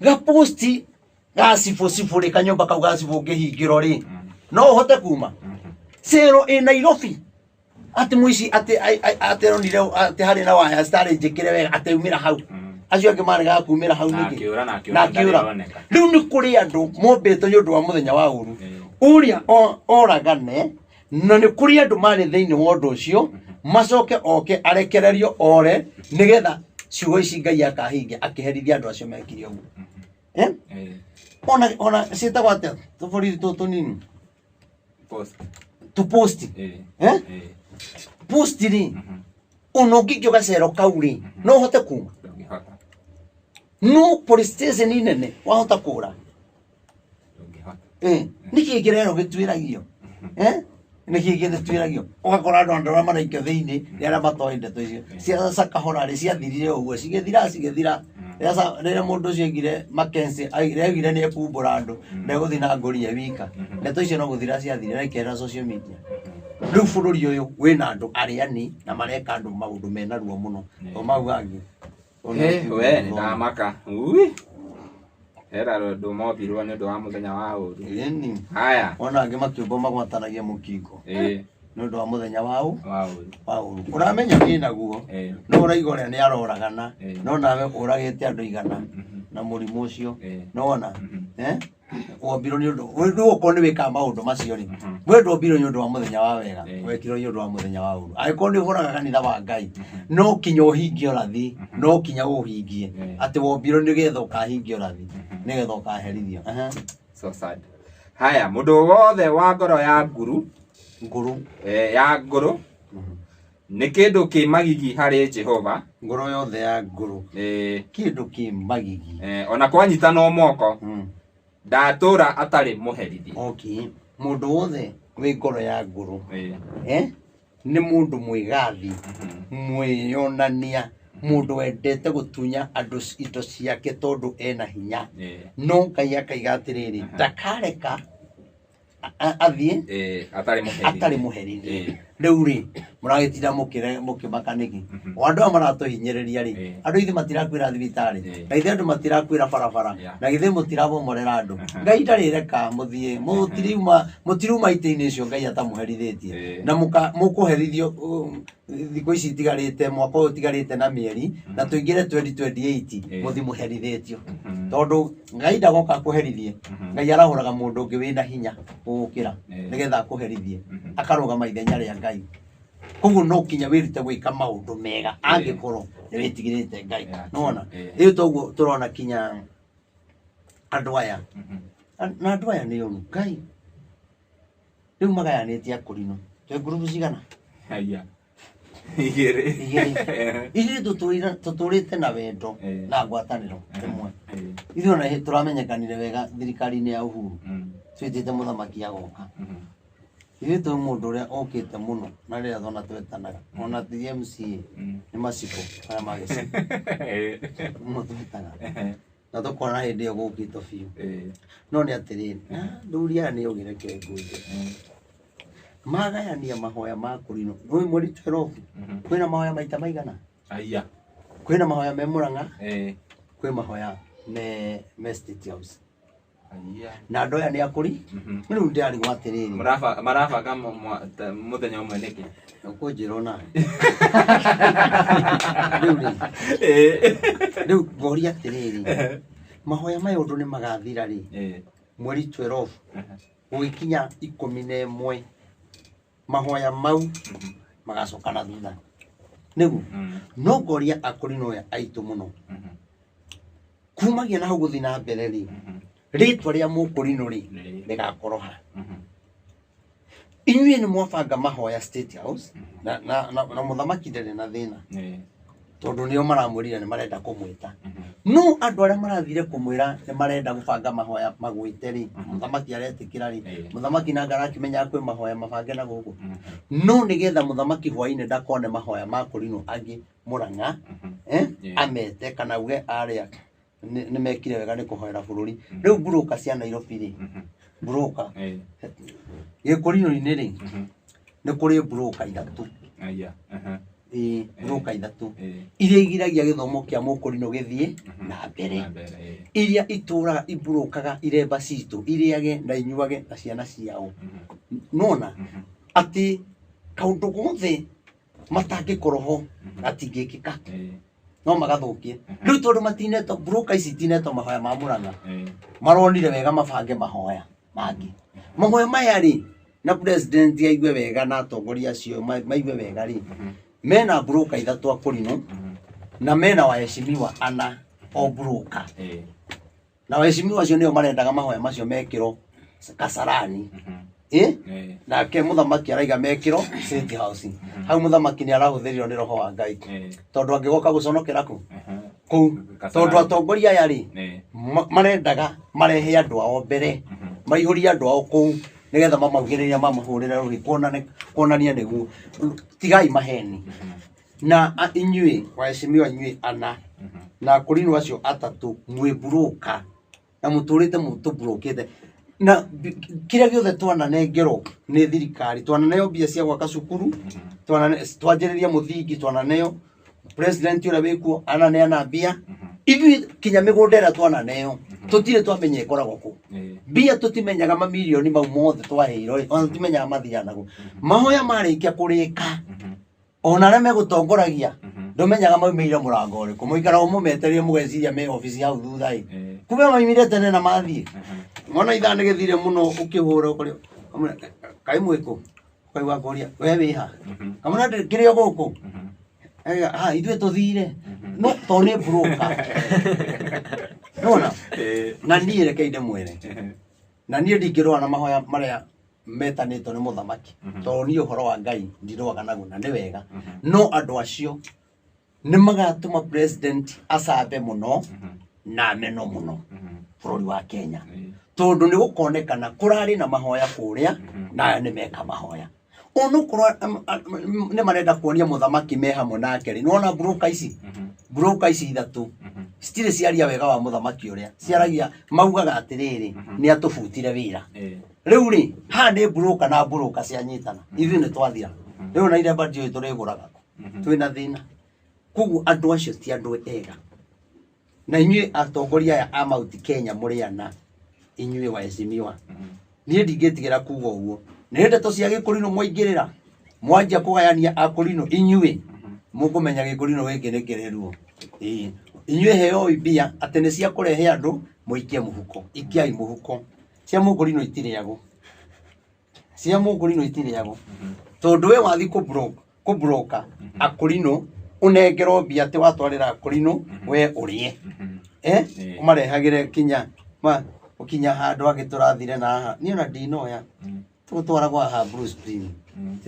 Gaposti ga cibũ cibũ rĩ, kanyũmba kau ga cibũ ũngĩhingĩrwo rĩ, no ũhote kuma cero ĩ Nairobi atĩ mũici atĩ atĩ aronire atĩ harĩ na waya citarĩ njĩkĩre wega atĩ aumĩra hau, acio angĩ maregaga kumĩra hau Na nĩkĩ? akĩũra, na akĩũra, Na akĩũra. ndarĩoneka. Rĩu nĩ kũrĩ andũ mombĩtwo nĩ ũndũ wa mũthenya wa ũru, ũrĩa oragane, na nĩ kũrĩ andũ marĩ thĩinĩ wa ũndũ ũcio, macoke oke arekererio ore nĩgetha ciugo ici Ngai akahingia akĩherithia andũ acio mekire ũguo. Ona ciĩtagwo atĩa tũborithi tũtũ tũnini? Post. Tũposti. Post rĩ, ona ũngĩingĩ gacero kau rĩ, no ũhote kuma? Ndũngĩhota. No police station nene wahota kũra? Ndũngĩhota. Nĩkĩ kĩrero gĩtuĩragio? Nĩkĩ gĩtuĩragio? Ũgakora andũ arĩa maraikio thĩinĩ nĩ arĩa matoĩ ndeto icio. Cia Sakahora rĩ, ciathirire ũguo, cigĩthira cigĩthira. Rĩrĩa mũndũ ũcio aigire Mackenzie, aigire nĩ ekumbũra andũ, ndegũthiĩ na ngũria wika. Ndeto icio no gũthira ciathirire na ikehera social media. Rĩu bũrũri ũyũ wĩna andũ arĩani na mareka andũ maũndũ mena ruo mũno. O mau mangĩ. We nĩ ndamaka. Ui. Hera andũ mombirwo nĩ ũndũ wa mũthenya wa ũru. Ĩni. Haya. Ona angĩ makĩũmbwo magwatanagia mũkingo. Nĩ ũndũ wa mũthenya wa Wa ũru. Wa ũru. Ũramenya wĩnaguo. No ũraiga ũrĩa nĩ aroragana. No nawe ũragĩte andũ igana na mũrimũ ũcio. Nĩwona? Wombirwo nĩ ũndũ, rĩu okorwo nĩ wĩkaga maũndũ macio rĩ, we ndwombirwo nĩ ũndũ wa mũthenya wa wega, wekirwo nĩ ũndũ wa mũthenya wa ũru. Angĩkorwo nĩ ũhũraga kanitha wa Ngai, no kinya ũhingie ũrathi, no kinya ũhingie atĩ wombirwo nĩgetha ũkahingia ũrathi, nĩgetha ũkaherithio. So sad. Haya, mũndũ wothe wa ngoro ya nguru, Nguru. Ya nguru, nĩ kĩndũ kĩ magigi harĩ Jehova. Ngoro yothe ya nguru. Kĩndũ kĩ magigi. Ona kwanyitanwo moko, ndatũra atarĩ mũherithie. Okay. Mũndũ wothe wĩ ngoro ya nguru. Nĩ mũndũ mwĩgathi, mwĩyonania, mũndũ wendete gũtunya andũ indo ciake tondũ ena hinya. No Ngai akaiga atĩrĩrĩ, ndakareka athiĩ Atarĩ mũherithie. Atarĩ mũherithie. Rĩu rĩ, mũragĩtinda mũkĩmaka nĩkĩ? O andũ aya maratũhinyĩrĩria rĩ, andũ ithuĩ matirakuĩra thibitarĩ, na ithuĩ andũ matirakuĩra barabara, na githĩ mũtirabomorera andũ. Ngai ndarĩreka mũthiĩ, mũtiriuma itĩ-inĩ icio Ngai atamũherithĩtie. Na mũkũherithio, thikũ ici itigarĩte, mwaka ũyũ ũtigarĩte na mĩeri, na tũingĩre 2028, mũthiĩ mũherithĩtio. Tondũ Ngai ndagoka akũherithie, Ngai arahũraga mũndũ ũngĩ wĩna hinya gũgũkĩra, nĩgetha akũherithie, akarũgama ithenya rĩa Ngai. Koguo no kinya wĩrute gwĩka maũndũ mega angĩkorwo nĩ wĩtigĩrĩte Ngai. Nĩwona? Rĩu toguo tũrona kinya andũ aya. Na andũ aya nĩ oru. Ngai. Rĩu magayanĩtie akũrinũ. Twĩ ngurubu cigana? Haya. Igĩrĩ. Igĩrĩ. Ithuĩ tũtũrĩte na wendo na ngwatanĩro ĩmwe. Ithuĩ ona tũramenyekanire wega thirikari-inĩ ya Uhuru. Twĩtĩte mũthamaki agoka. Ithuĩ twĩ mũndũ ũrĩa okĩte mũno na rĩrĩa thona twetanaga ona ti MCA nĩ macibũ arĩa magĩcigo mũno twetaga na tũkona hĩndĩ ĩyo gũkĩtwo biũ. No nĩ atĩrĩrĩ, athuri aya nĩ ogĩ, reke ngwĩre, magayania mahoya ma kũrinwo nĩ mweri 12 kwĩna mahoya maita maigana? Aya. Kwĩna mahoya me Murang'a, kwĩ mahoya me State House. Aya. Na andũ aya nĩ akũri. Rĩu ndĩrarigwo atĩrĩrĩ, Marabanga mũthenya ũmwe nĩkĩ? Ũkũnjĩra onawe rĩu rĩ, rĩu ngoria atĩrĩrĩ, mahoya maya ũndũ nĩ magathira rĩ? Mweri 12 gũgĩkinya 11 mahoya mau magacoka na thutha nĩguo. No ngoria akũrinũ aya aitũ mũno, kumagia na hau gũthiĩ na mbere rĩ, rĩtwa rĩa mũkũrinũ rĩ rĩgakorwo ha? Inyuĩ nĩ mwabanga mahoya State House na mũthamaki ndarĩ na thĩna tondũ nĩo maramwĩrire nĩ marenda kũmwĩta. No andũ arĩa marathire kũmwĩra nĩ marenda gũbanga mahoya magwĩte rĩ, mũthamaki aretĩkĩra rĩ? Mũthamaki nanga arakĩmenya kwĩ mahoya mabange na gũkũ? No nĩgetha mũthamaki hwainĩ ndakone mahoya ma kũrinwo angĩ Murang'a, amete kana auge arĩa nĩ mekire wega nĩ kũhoera bũrũri. Rĩu mburũka cia Nairobi rĩ, mburũka gĩkũrinũ-inĩ rĩ, nĩ kũrĩ mburũka ithatũ. Aya. Ĩĩ, mburũka ithatũ iria igiragia gĩthomo kĩa mũkũrinũ gĩthiĩ na mbere. Na mbere. Iria itũraga imburũkaga iremba citũ irĩage na inyuage na ciana ciao. Nona atĩ kaũndũ gothe matangĩkorwo ho gatingĩkĩka, no magathũkie. Rĩu tondũ matinetwo, mburũka ici itinetwo mahoya ma Murang'a, maronire wega mabange mahoya mangĩ. Mahoya maya rĩ, na president aigue wega na atongoria acio maigue wega rĩ, mena mburũka ithatũ akũrinũ na mena waheshimiwa ana o mburũka. Na waheshimiwa acio nĩo marendaga mahoya macio mekĩrwo Kasarani. Nake mũthamaki araiga mekĩrwo State House. Hau mũthamaki nĩ arahũthĩrirwo nĩ roho wa Ngai tondũ angĩgoka gũconokera kũ kũu, tondũ atongoria aya rĩ, marendaga marehe andũ ao mbere, maihũrie andũ ao kũu nĩgetha mamaugĩrĩrie, mamahũrĩre rũhĩ kuonania nĩguo. Tigai maheni. Na inyuĩ waheshimiwa inyuĩ ana na akũrinũ acio atatũ mwĩ mburũka na mũtũrĩte mũtũmburũkĩte na kĩrĩa gĩothe twananengerwo nĩ thirikari. Twananeo mbia cia gwaka cukuru, twanjĩrĩria mũthingi, twananeo president ũrĩa wĩkuo ananeana mbia. Ithuĩ kinya mĩgũnda ĩrĩa twananeo tũtirĩ twamenya ĩkoragwo kũ. Mbia tũtimenyaga, mamirioni mau mothe twaheirwo rĩ, ona tũtimenyaga mathiaga nakũ. Mahoya marĩkia kũrĩka, ona arĩa megũtongoragia ndũmenyaga maumĩire mũrango ũrĩkũ. Mũikaraga mũmetereire, mũgeciria me obici hau thutha ĩ, kumbe maumire tene na mathiĩ. Mona ithaa nĩ gĩthire mũno, ũkĩhũra ũkũrĩ kaĩ mwĩkũ, ũkaigua ngũria we wĩha, kamũra kĩrĩ o gũkũ. Ha ithuĩ tũthire no to nĩ mburũka nona. Na niĩ reke ndĩmwĩre, na niĩ ndingĩrũa na mahoya marĩa metanĩtwo nĩ mũthamaki, tondũ niĩ ũhoro wa Ngai ndirũaga naguo na nĩ wega. No andũ acio nĩ magatũma president acambe mũno na meno mũno bũrũri wa Kenya, tondũ nĩ gũkonekana kũrarĩ na mahoya kũrĩa na aya nĩ meka mahoya. Onokorwo nĩ marenda kuonia mũthamaki me hamwe nake rĩ, nĩwona mburũka ici, mburũka ici ithatũ citirĩ ciaria wega wa mũthamaki. Ũrĩa ciaragia maugaga atĩrĩrĩ, nĩ atũbutire wĩra. Rĩu rĩ, haha nĩ mburũka na mburũka cianyitana, ithuĩ nĩ twathira. Rĩu na iremba ndiũĩ tũrĩgũraga kũ, twĩna thĩna. Koguo andũ acio ti andũ ega. Na inyuĩ atongoria aya a Mount Kenya mũrĩ ana, inyuĩ waheshimiwa, niĩ ndingĩtigĩra kuga ũguo, nĩ ndeto cia gĩkũrinũ mwaingĩrĩra, mwanjia kũgayania akũrinũ, inyuĩ mũkũmenya gĩkũrinũ gĩkĩ nĩ kĩrĩ ruo. Ĩĩ, inyuĩ heoi mbia atĩ nĩ cia kũrehe andũ mũikie mũhuko, ikiai mũhuko. Cia mũkũrinũ itirĩagwo, cia mũkũrinũ itirĩagwo, tondũ we wathi kũbroka akũrinũ, ũnengerwo mbia atĩ watwarĩra akũrinũ we ũrĩe, ũmarehagĩre kinya ma ũkinya handũ angĩ tũrathire na haha niĩ ona ndinoya. Tũgũtwaragwo haha Blue Spring.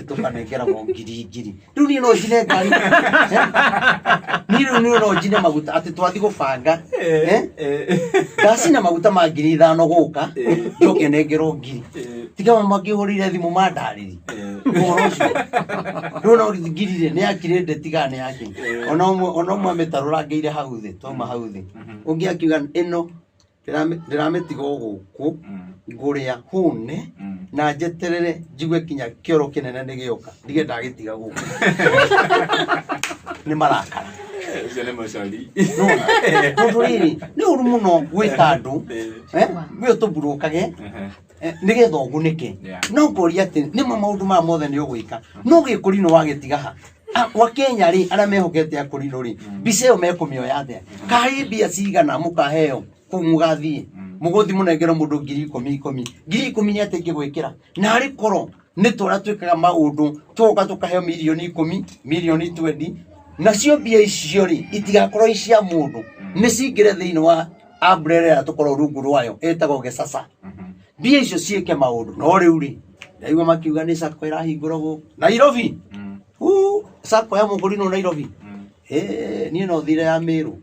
Tũkanengeragwo ngiri ngiri. Rĩu niĩ no njine ngari. Niĩ rĩu niĩ no njine maguta atĩ twathiĩ gũbanga. Eh? Ndacina maguta ma 5,000 gũka, njoke nengerwo ngiri. Tiga mama makĩhũrĩire thimũ mandarĩrie. Ũhoro ũcio. Rĩu no ngiri rĩ, nĩ yakire ndeti kana nĩ yake. Ona ũmwe ona ũmwe amĩtarũrangĩire hau thĩ, twauma hau thĩ. Ũngĩ akiuga ĩno ndĩramĩtiga o gũkũ ngũrĩa hũne na njeterere njigue kinya kĩoro kĩnene nĩ gĩoka ndige ndagĩtiga gũkũ nĩ marakara Ũcio nĩ mũcori. Nĩwona? Tondũ rĩrĩ nĩ ũru mũno gwĩta andũ we ũtũmburũkage nĩgetha ũgunĩke. No ngoria atĩ nĩma maũndũ maya mothe nĩ ũgwĩka no gĩkũrinũ wagĩtiga ha? Kwa Kenya rĩ, arĩa mehokete akũrinũ rĩ, mbica ĩyo mekũmĩoya atĩa? Karĩ mbia cigana mũkaheo kũu mũgathiĩ? Mũgũthiĩ mũnengere mũndũ 10,000 ikũmi. 10,000 nĩ atĩa ingĩgwĩkĩra? Na arĩ korwo nĩ tũrĩa twĩkaga maũndũ tũgoka tũkaheo mirioni 10, mirioni 20, nacio mbia icio rĩ itigakorwo i cia mũndũ, nĩ cingĩre thĩinĩ wa umbrella ĩrĩa tũkorwo rungu rwayo ĩtagwo Gesasa. Mbia icio ciĩke maũndũ. No rĩu rĩ, ndaigua makiuga nĩ sacco ĩrahingũrwo gũkũ Nairobi. Sacco ya mũkũrinũ Nairobi. Niĩ no thire ya Mĩrũ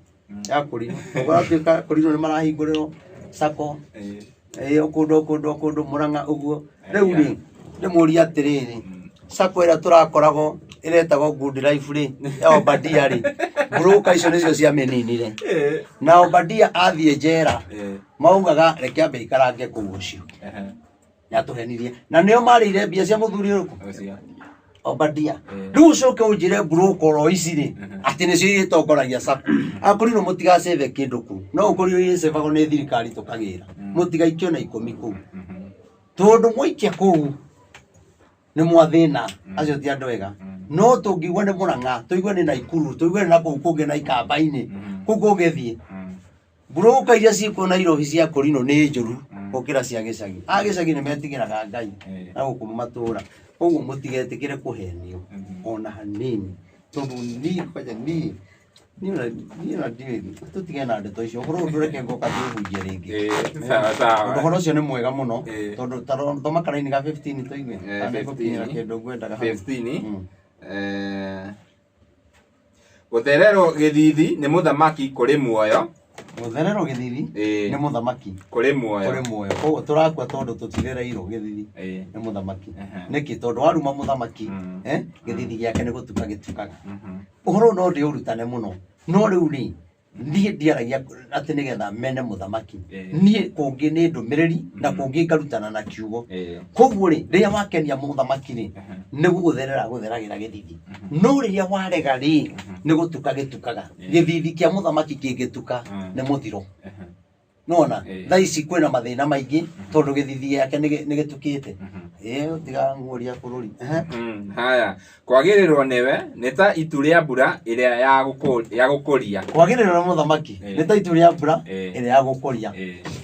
ya kũrinũ. Ũgatuĩka kũrinũ nĩ marahingũrĩrwo sacco. O kũndũ o kũndũ o kũndũ Mũrang'a ũguo. Rĩu rĩ, ndĩmũrie atĩrĩrĩ, sacco ĩrĩa tũrakoragwo ĩretagwo Good Life rĩ, ya Obadia rĩ, broker icio nĩcio ciamĩninire. Na Obadia athiĩ njera, maugaga reke ambe ikarange kũu ũcio. Nĩatũhenirie. Na nĩo marĩire mbia cia mũthuri ũrĩkũ? Obadia. Rĩu ũcoke ũnjĩre broker oro ici rĩ, atĩ nĩcio igĩtongoragia sacco. Akũrinũ mũtigacebe kĩndũ kũu. No ũkorirwo igĩcebagwo nĩ thirikari tũkagĩra. Mũtigaikio na 10 kũu. Tondũ mwaikia kũu nĩ mwathĩna, acio ti andũ ega. No tũngĩigua nĩ Mũrang'a, tũigue nĩ Naikuru, tũigue nĩ na kũu kũngĩ na Ikamba-inĩ, kũu kũngĩthiĩ. Broker iria ciĩkuo Nairobi cia kũrinũ nĩ njũru gũkĩra cia gĩcagi. A gĩcagi nĩ metigĩraga Ngai na gũkũ matũra. Koguo mũtigetĩkĩre kũhenio ona hanini. Tondũ niĩ kwanja niĩ niĩ ona ndiũĩ tũtige na ndeto icio. Ũhoro ũyũ ndũreke ngoka ndĩũhunjie rĩngĩ. Sawa sawa. Tondũ ũhoro ũcio nĩ mwega mũno. Tondũ ta thoma karaini ga 15 tũigue. Kana nĩngũkinyĩra 15. kĩndũ ngwendaga hau. 15. Gũthererwo gĩthithi nĩ mũthamaki kũrĩ muoyo. Gũthererwo gĩthithi nĩ mũthamaki kũrĩ muoyo. Kũrĩ muoyo. Koguo tũrakua tondũ tũtithereirwo gĩthithi nĩ mũthamaki. Nĩkĩ? Tondũ waruma mũthamaki, gĩthithi gĩake nĩ gũtuka gĩtukaga. Ũhoro ũyũ no ndĩũrutane mũno. No rĩu rĩ, niĩ ndiaragia atĩ nĩgetha mene mũthamaki. Niĩ kũngĩ nĩ ndũmĩrĩri na kũngĩ ngarutana na kiugo. Koguo rĩ, rĩrĩa wakenia mũthamaki rĩ, nĩ gũgũtherera gũtheragĩra gĩthithi. No rĩrĩa warega rĩ, nĩ gũtuka gĩtukaga. Gĩthithi kĩa mũthamaki kĩngĩtuka nĩ mũthiro. Nona thaa ici kwĩna mathĩna maingĩ tondũ gĩthithi gĩake nĩ gĩtukĩte. Tiga ng'ũria bũrũri. Haya, kwagĩrĩrwo nĩwe nĩ ta itu rĩa mbura ĩrĩa ya gũkũria. Kwagĩrĩrwo nĩ mũthamaki nĩ ta itu rĩa mbura ĩrĩa ya gũkũria.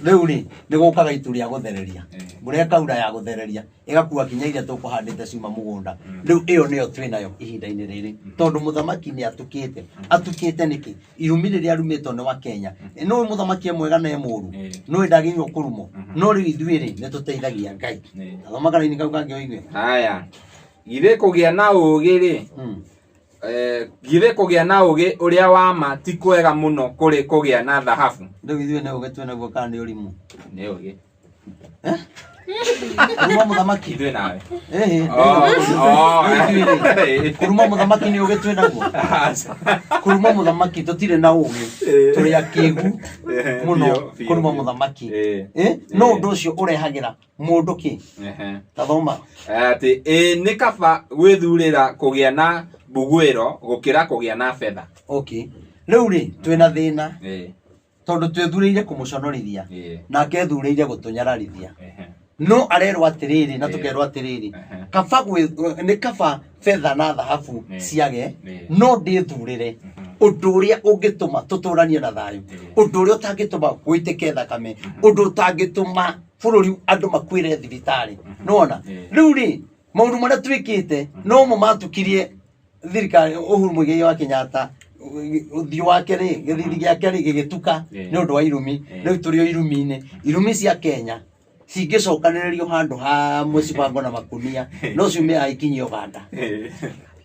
Rĩu rĩ, nĩ gũkaga itu rĩa gũthereria. Mbura ĩkaura ya gũthereria, ĩgakua kinya iria tũkũhandĩte ciuma mũgũnda. Rĩu ĩyo nĩyo twĩnayo ihinda-inĩ rĩrĩ. Tondũ mũthamaki nĩ atukĩte. Atukĩte nĩkĩ? Irumi rĩrĩa arumĩtwo nĩ wa Kenya. Nĩ mũthamaki e mwega na e mũũru. Nĩ ndagĩrĩirwo kũrumwo. No rĩu ithuĩ rĩ, nĩ tũteithagia Ngai. Thoma karaini kau kangĩ ũigue. Haya. Githĩ kũgĩa na ũũgĩ rĩ, githĩ kũgĩa na ũũgĩ ũrĩa wa ma ti kwega mũno kũrĩ kũgĩa na thahabu? Rĩu ithuĩ nĩ ũũgĩ twĩ naguo kana nĩ ũrimũ? Nĩ ũũgĩ. Kũruma mũthamaki. Ithuĩ nawe. Kũruma mũthamaki nĩ ũũgĩ twĩ naguo. Kũruma mũthamaki tũtirĩ na ũũgĩ. Tũrĩ akĩgu mũno kũruma mũthamaki. No ũndũ ũcio ũrehagĩra mũndũ kĩ? Ta thoma. Atĩ, nĩ kaba gwĩthurĩra kũgĩa na mbuguĩro gũkĩra kũgĩa na betha. Okay. Rĩu rĩ, twĩna thĩna. Tondũ twĩthurĩire kũmũconorithia, nake ethurĩire gũtũnyararithia. No arerwo atĩrĩrĩ, na tũkerwo atĩrĩrĩ, nĩ kaba betha na thahabu ciage, no ndĩthurĩre ũndũ ũrĩa ũngĩtũma tũtũranie na thayũ, ũndũ ũrĩa ũtangĩtũma gũitĩke thakame, ũndũ ũtangĩtũma bũrũri andũ makuĩre thibitarĩ. Nĩwona? Rĩu rĩ, maũndũ marĩa twĩkĩte no mo matukirie thirikari Uhuru Muigai wa Kenyatta, ũthiũ wake rĩ, gĩthithi gĩake rĩ, gĩgĩtuka nĩ ũndũ wa irumi. Rĩu tũrĩ o irumi-inĩ. Irumi cia Kenya Cingĩcokanĩrĩrio handũ hamwe cibango na makunia no ciume aikinyie Uganda.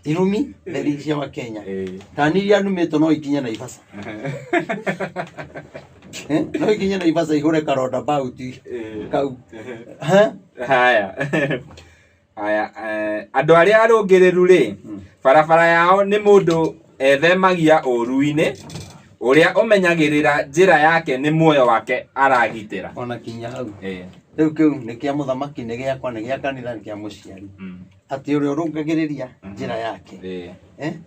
Irumi theri cia wa Kenya. Tani iria numĩtwo no ikinye Naivasha. No ikinye Naivasha ihũre karoundabout kau. Haya. Haya, andũ arĩa arũngĩrĩru rĩ, barabara yao nĩ mũndũ ethemagia ũũru-inĩ, ũrĩa ũmenyagĩrĩra njĩra yake nĩ muoyo wake aragitĩra. Ona kinya hau. Rĩu kĩu nĩ kĩa mũthamaki, nĩ gĩakwa, nĩ gĩa kanitha, nĩ kĩa mũciari. Atĩ ũrĩa ũrũngagĩrĩria njĩra yake.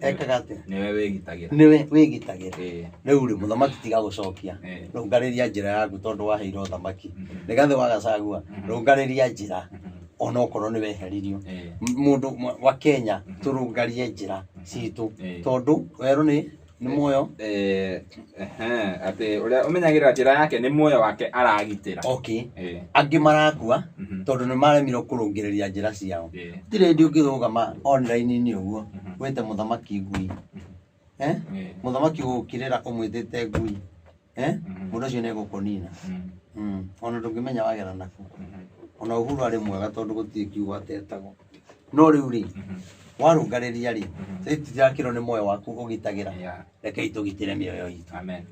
Ekaga atĩa? Nĩwe wĩgitagĩra. Nĩwe wĩgitagĩra. Rĩu rĩ, mũthamaki tiga gũcokia. Rũngarĩria njĩra yaku tondũ waheirwo ũthamaki. Rigathĩ wa Gachagua, rũngarĩria njĩra. Onokorwo nĩ weheririo. Mũndũ wa Kenya tũrũngarie njĩra citũ tondũ werũ nĩ muoyo. Atĩ ũrĩa ũmenyagĩrĩra njĩra yake nĩ muoyo wake aragitĩra. Okay. Angĩ marakua tondũ nĩ maremirwo kũrũngĩrĩria njĩra ciao. Gũtirĩ hĩndĩ ũngĩrũgama online-inĩ ũguo wĩte mũthamaki ngui. Mũthamaki ũgũkirĩra ũmwĩtĩte ngui. Mũndũ ũcio nĩ egũkũnina. Ona ndũngĩmenya wagera nakũ. Ona Uhuru arĩ mwega tondũ gũtirĩ kiugo atetagwo. No rĩu rĩ, warũngarĩria rĩ, tũtirakĩrwo nĩ muoyo waku ũgitagĩra. Rekei tũgitĩre mĩoyo itũ. Amen.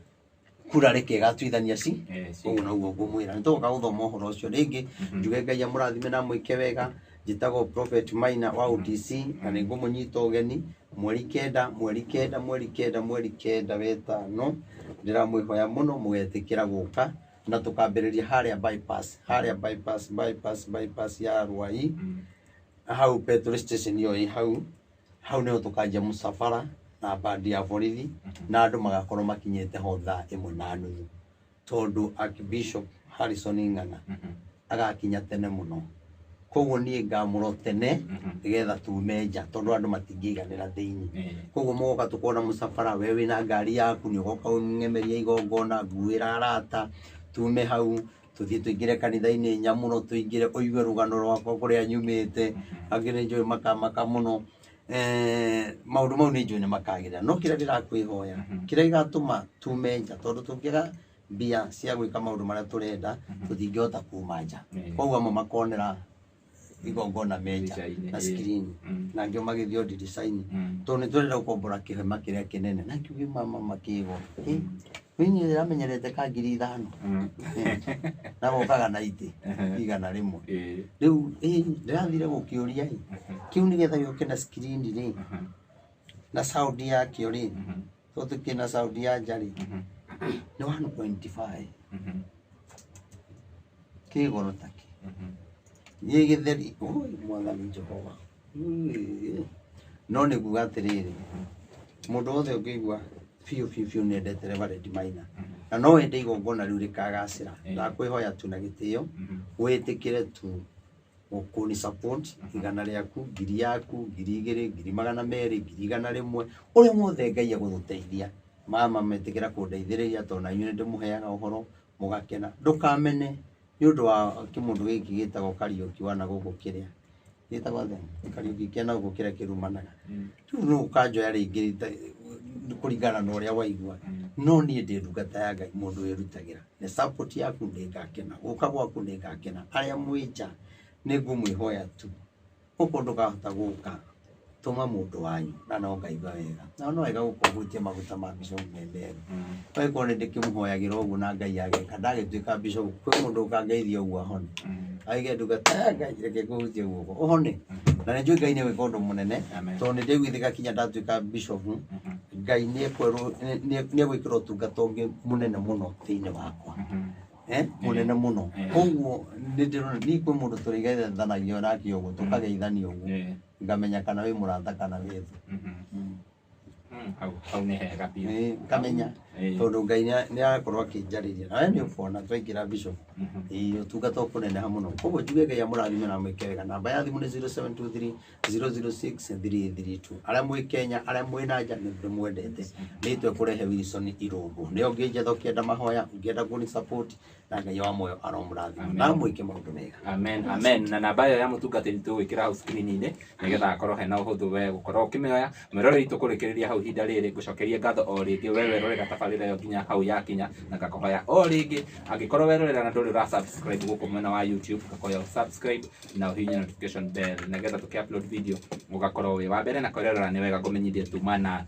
Kura reke ĩgatuithania ci. Ũguo noguo ngũmwĩra. Nĩ tũgoka gũthoma ũhoro ũcio rĩngĩ. Njuge Ngai amũrathime na amwĩke wega. Njĩtagwo Prophet Maina wa OTC na nĩ ngũmũnyita ũgeni mweri kenda, mweri kenda, mweri kenda, mweri kenda wetano. Ndĩramwĩhoya mũno mũgetĩkĩra gũka na tũkambĩrĩria harĩa bypass, harĩa bypass, bypass, bypass ya Ruai. Hau petrol station ĩyo ĩ hau. Hau nĩho tũkanjia mũcabara na bandi ya borithi na andũ magakorwo makinyĩte ho thaa 1:30 tondũ Archbishop Harrison Ng'ang'a agakinya tene mũno. Koguo niĩ ngamũrwo tene nĩgetha tume nja tondũ andũ matingĩiganĩra thĩinĩ. Koguo mũgoka tũkona mũcabara, we wĩna ngari yaku nĩ ũgoka ũng'emerie igongona, nguĩra arata, tume hau tũthiĩ tũingĩre kanitha-inĩ nyamũro, tũingĩre ũigue rũgano rwakwa kũrĩa nyumĩte. Angĩ nĩ njũĩ makamaka mũno. Maũndũ mau nĩ njũĩ nĩ makagĩrĩra. No kĩrĩa ndĩrakwĩhoya, kĩrĩa gĩgatũma tume nja tondũ tũngĩaga mbia cia gwĩka maũndũ marĩa tũrenda, tũtingĩhota kuma nja. Koguo amwe makonera igongona menja na screen na angĩ magĩthiĩ o ndirica-inĩ tondũ nĩ tũrenda gũkombora kĩhema kĩrĩa kĩnene na kiuge mama makĩgwo. Niĩ ndĩramenyerete ka 5,000 na gokaga na itĩ 100. Rĩu ndĩrathire gũkĩũria ĩ kĩu nĩgetha gĩũke na screen rĩ na sound yakĩo rĩ tondũ kĩna sound ya nja rĩ nĩ 1.5 kĩ goro ta kĩ gĩ gĩtheri. Oi mwathani Jehova. No nĩ kuga atĩrĩrĩ, mũndũ wothe ũngĩigua biũ biũ biũ nĩendete Reverend Maina na no wende igongona rĩu rĩkagacĩra, ndakwĩhoya tu na gĩtĩo wĩtĩkĩre tu gũkũni support 100 rĩaku, 1,000 yaku, 2,000, 200,000, 100,000, ũrĩa wothe Ngai egũgũteithia. Mama metĩkĩra kũndeithĩrĩria tondũ na inyuĩ nĩndĩmũheaga ũhoro mũgakena. Ndũkamene nĩ ũndũ wa kĩmũndũ gĩkĩ gĩtagwo Kariũki wa na gũkũ kĩrĩa gĩtagwo atĩa? Kariũki kĩa na gũkũ kĩrĩa kĩrumanaga. Rĩu no ũkanjoya rĩngĩ kũringana na ũrĩa waigua. No niĩ ndĩ ndungata ya Ngai, mũndũ wĩrutagĩra. Na support yaku nĩngakena, gũka gwaku nĩngakena. Arĩa mwĩ nja nĩngũmwĩhoya tu, gũkũ ndũkahota gũka, tũma mũndũ wanyu na no ngaigua wega. Na no wega gũkũhutia maguta ma bishop me meru. Angĩkorwo nĩ ndĩkĩmũhoyagĩra ũguo na Ngai ageka, ndagĩtuĩka bishop, kwĩ mũndũ ũkangeithia ũguo ahone. Aige ndungata ya Ngai, reke ngũhutie guoko ũhone. Na nĩ njũĩ Ngai nĩ egwĩka ũndũ mũnene, tondũ nĩ ndĩiguithĩka kinya ndatuĩka bishop, Ngai nĩ egwĩkĩra ũtungata ũngĩ mũnene mũno thĩinĩ wakwa. Mũnene mũno. Koguo nĩ ndĩrona niĩ kwĩ mũndũ tũrĩgeithanagia nake ũguo, tũkageithania ũguo, ngamenya kana wĩ mũrata kana wĩ thũ. Hau nĩ hega biũ. Ngamenya tondũ Ngai nĩ arakorwo akĩnjarĩria. Na we nĩ ũkuona twaingĩra bishop, ũtungata ũkũneneha mũno. Koguo njuge Ngai amũrathime na amwĩke wega. Namba ya thimũ nĩ 0723 006 332. Arĩa mwĩ Kenya, arĩa mwĩ na nja nĩ ndĩmwendete. Nĩ twekũrehe Wilson Irũngũ. Nĩyo ũngĩnjetha ũkĩenda mahoya, ũngĩenda kũni support, Na Ngai wa muoyo aromũrathima na mwĩke maũndũ mega. Amen, amen. Na namba ĩyo ya mũtungatĩri tũgwĩkĩra hau screen-inĩ nĩgetha akorwo hena ũhũthũ we gũkorwo ũkĩmĩoya. Mwĩroreri tũkũrĩkĩrĩria hau ihinda rĩrĩ, ngũcokerie ngatho o rĩngĩ we werorera tabarĩra ĩyo nginya hau yakinya, na ngakũhoya o rĩngĩ angĩkorwo werorera na ndũrĩ ũra subscribe gũkũ mwena wa YouTube, ngakũhoya subscribe na ũhihinye notification bell nĩgetha tũkĩ upload video ũgakorwo wĩ wa mbere. Na kwĩrorera nĩ wega ngũmenyithie tuma na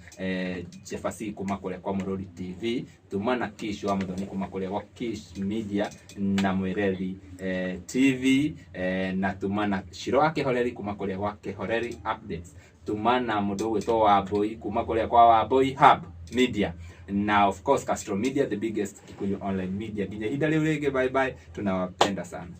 Jefasi kuma kũrĩa kwa Mũrũri TV, tuma na Kish wa Mũthoni kuma kũrĩa gwa Kish Media na Mwĩreri TV, na tuma na Shiro wa Kĩhoreri kuma kũrĩa gwa Kĩhoreri Updates, tuma na mũndũ ũgwĩtwo Wambui kuma kũrĩa kwa Wambui Hub Media, na of course Castro Media, the biggest Kikuyu online media. Nginya ihinda rĩu rĩngĩ, bye bye, tunawapenda sana.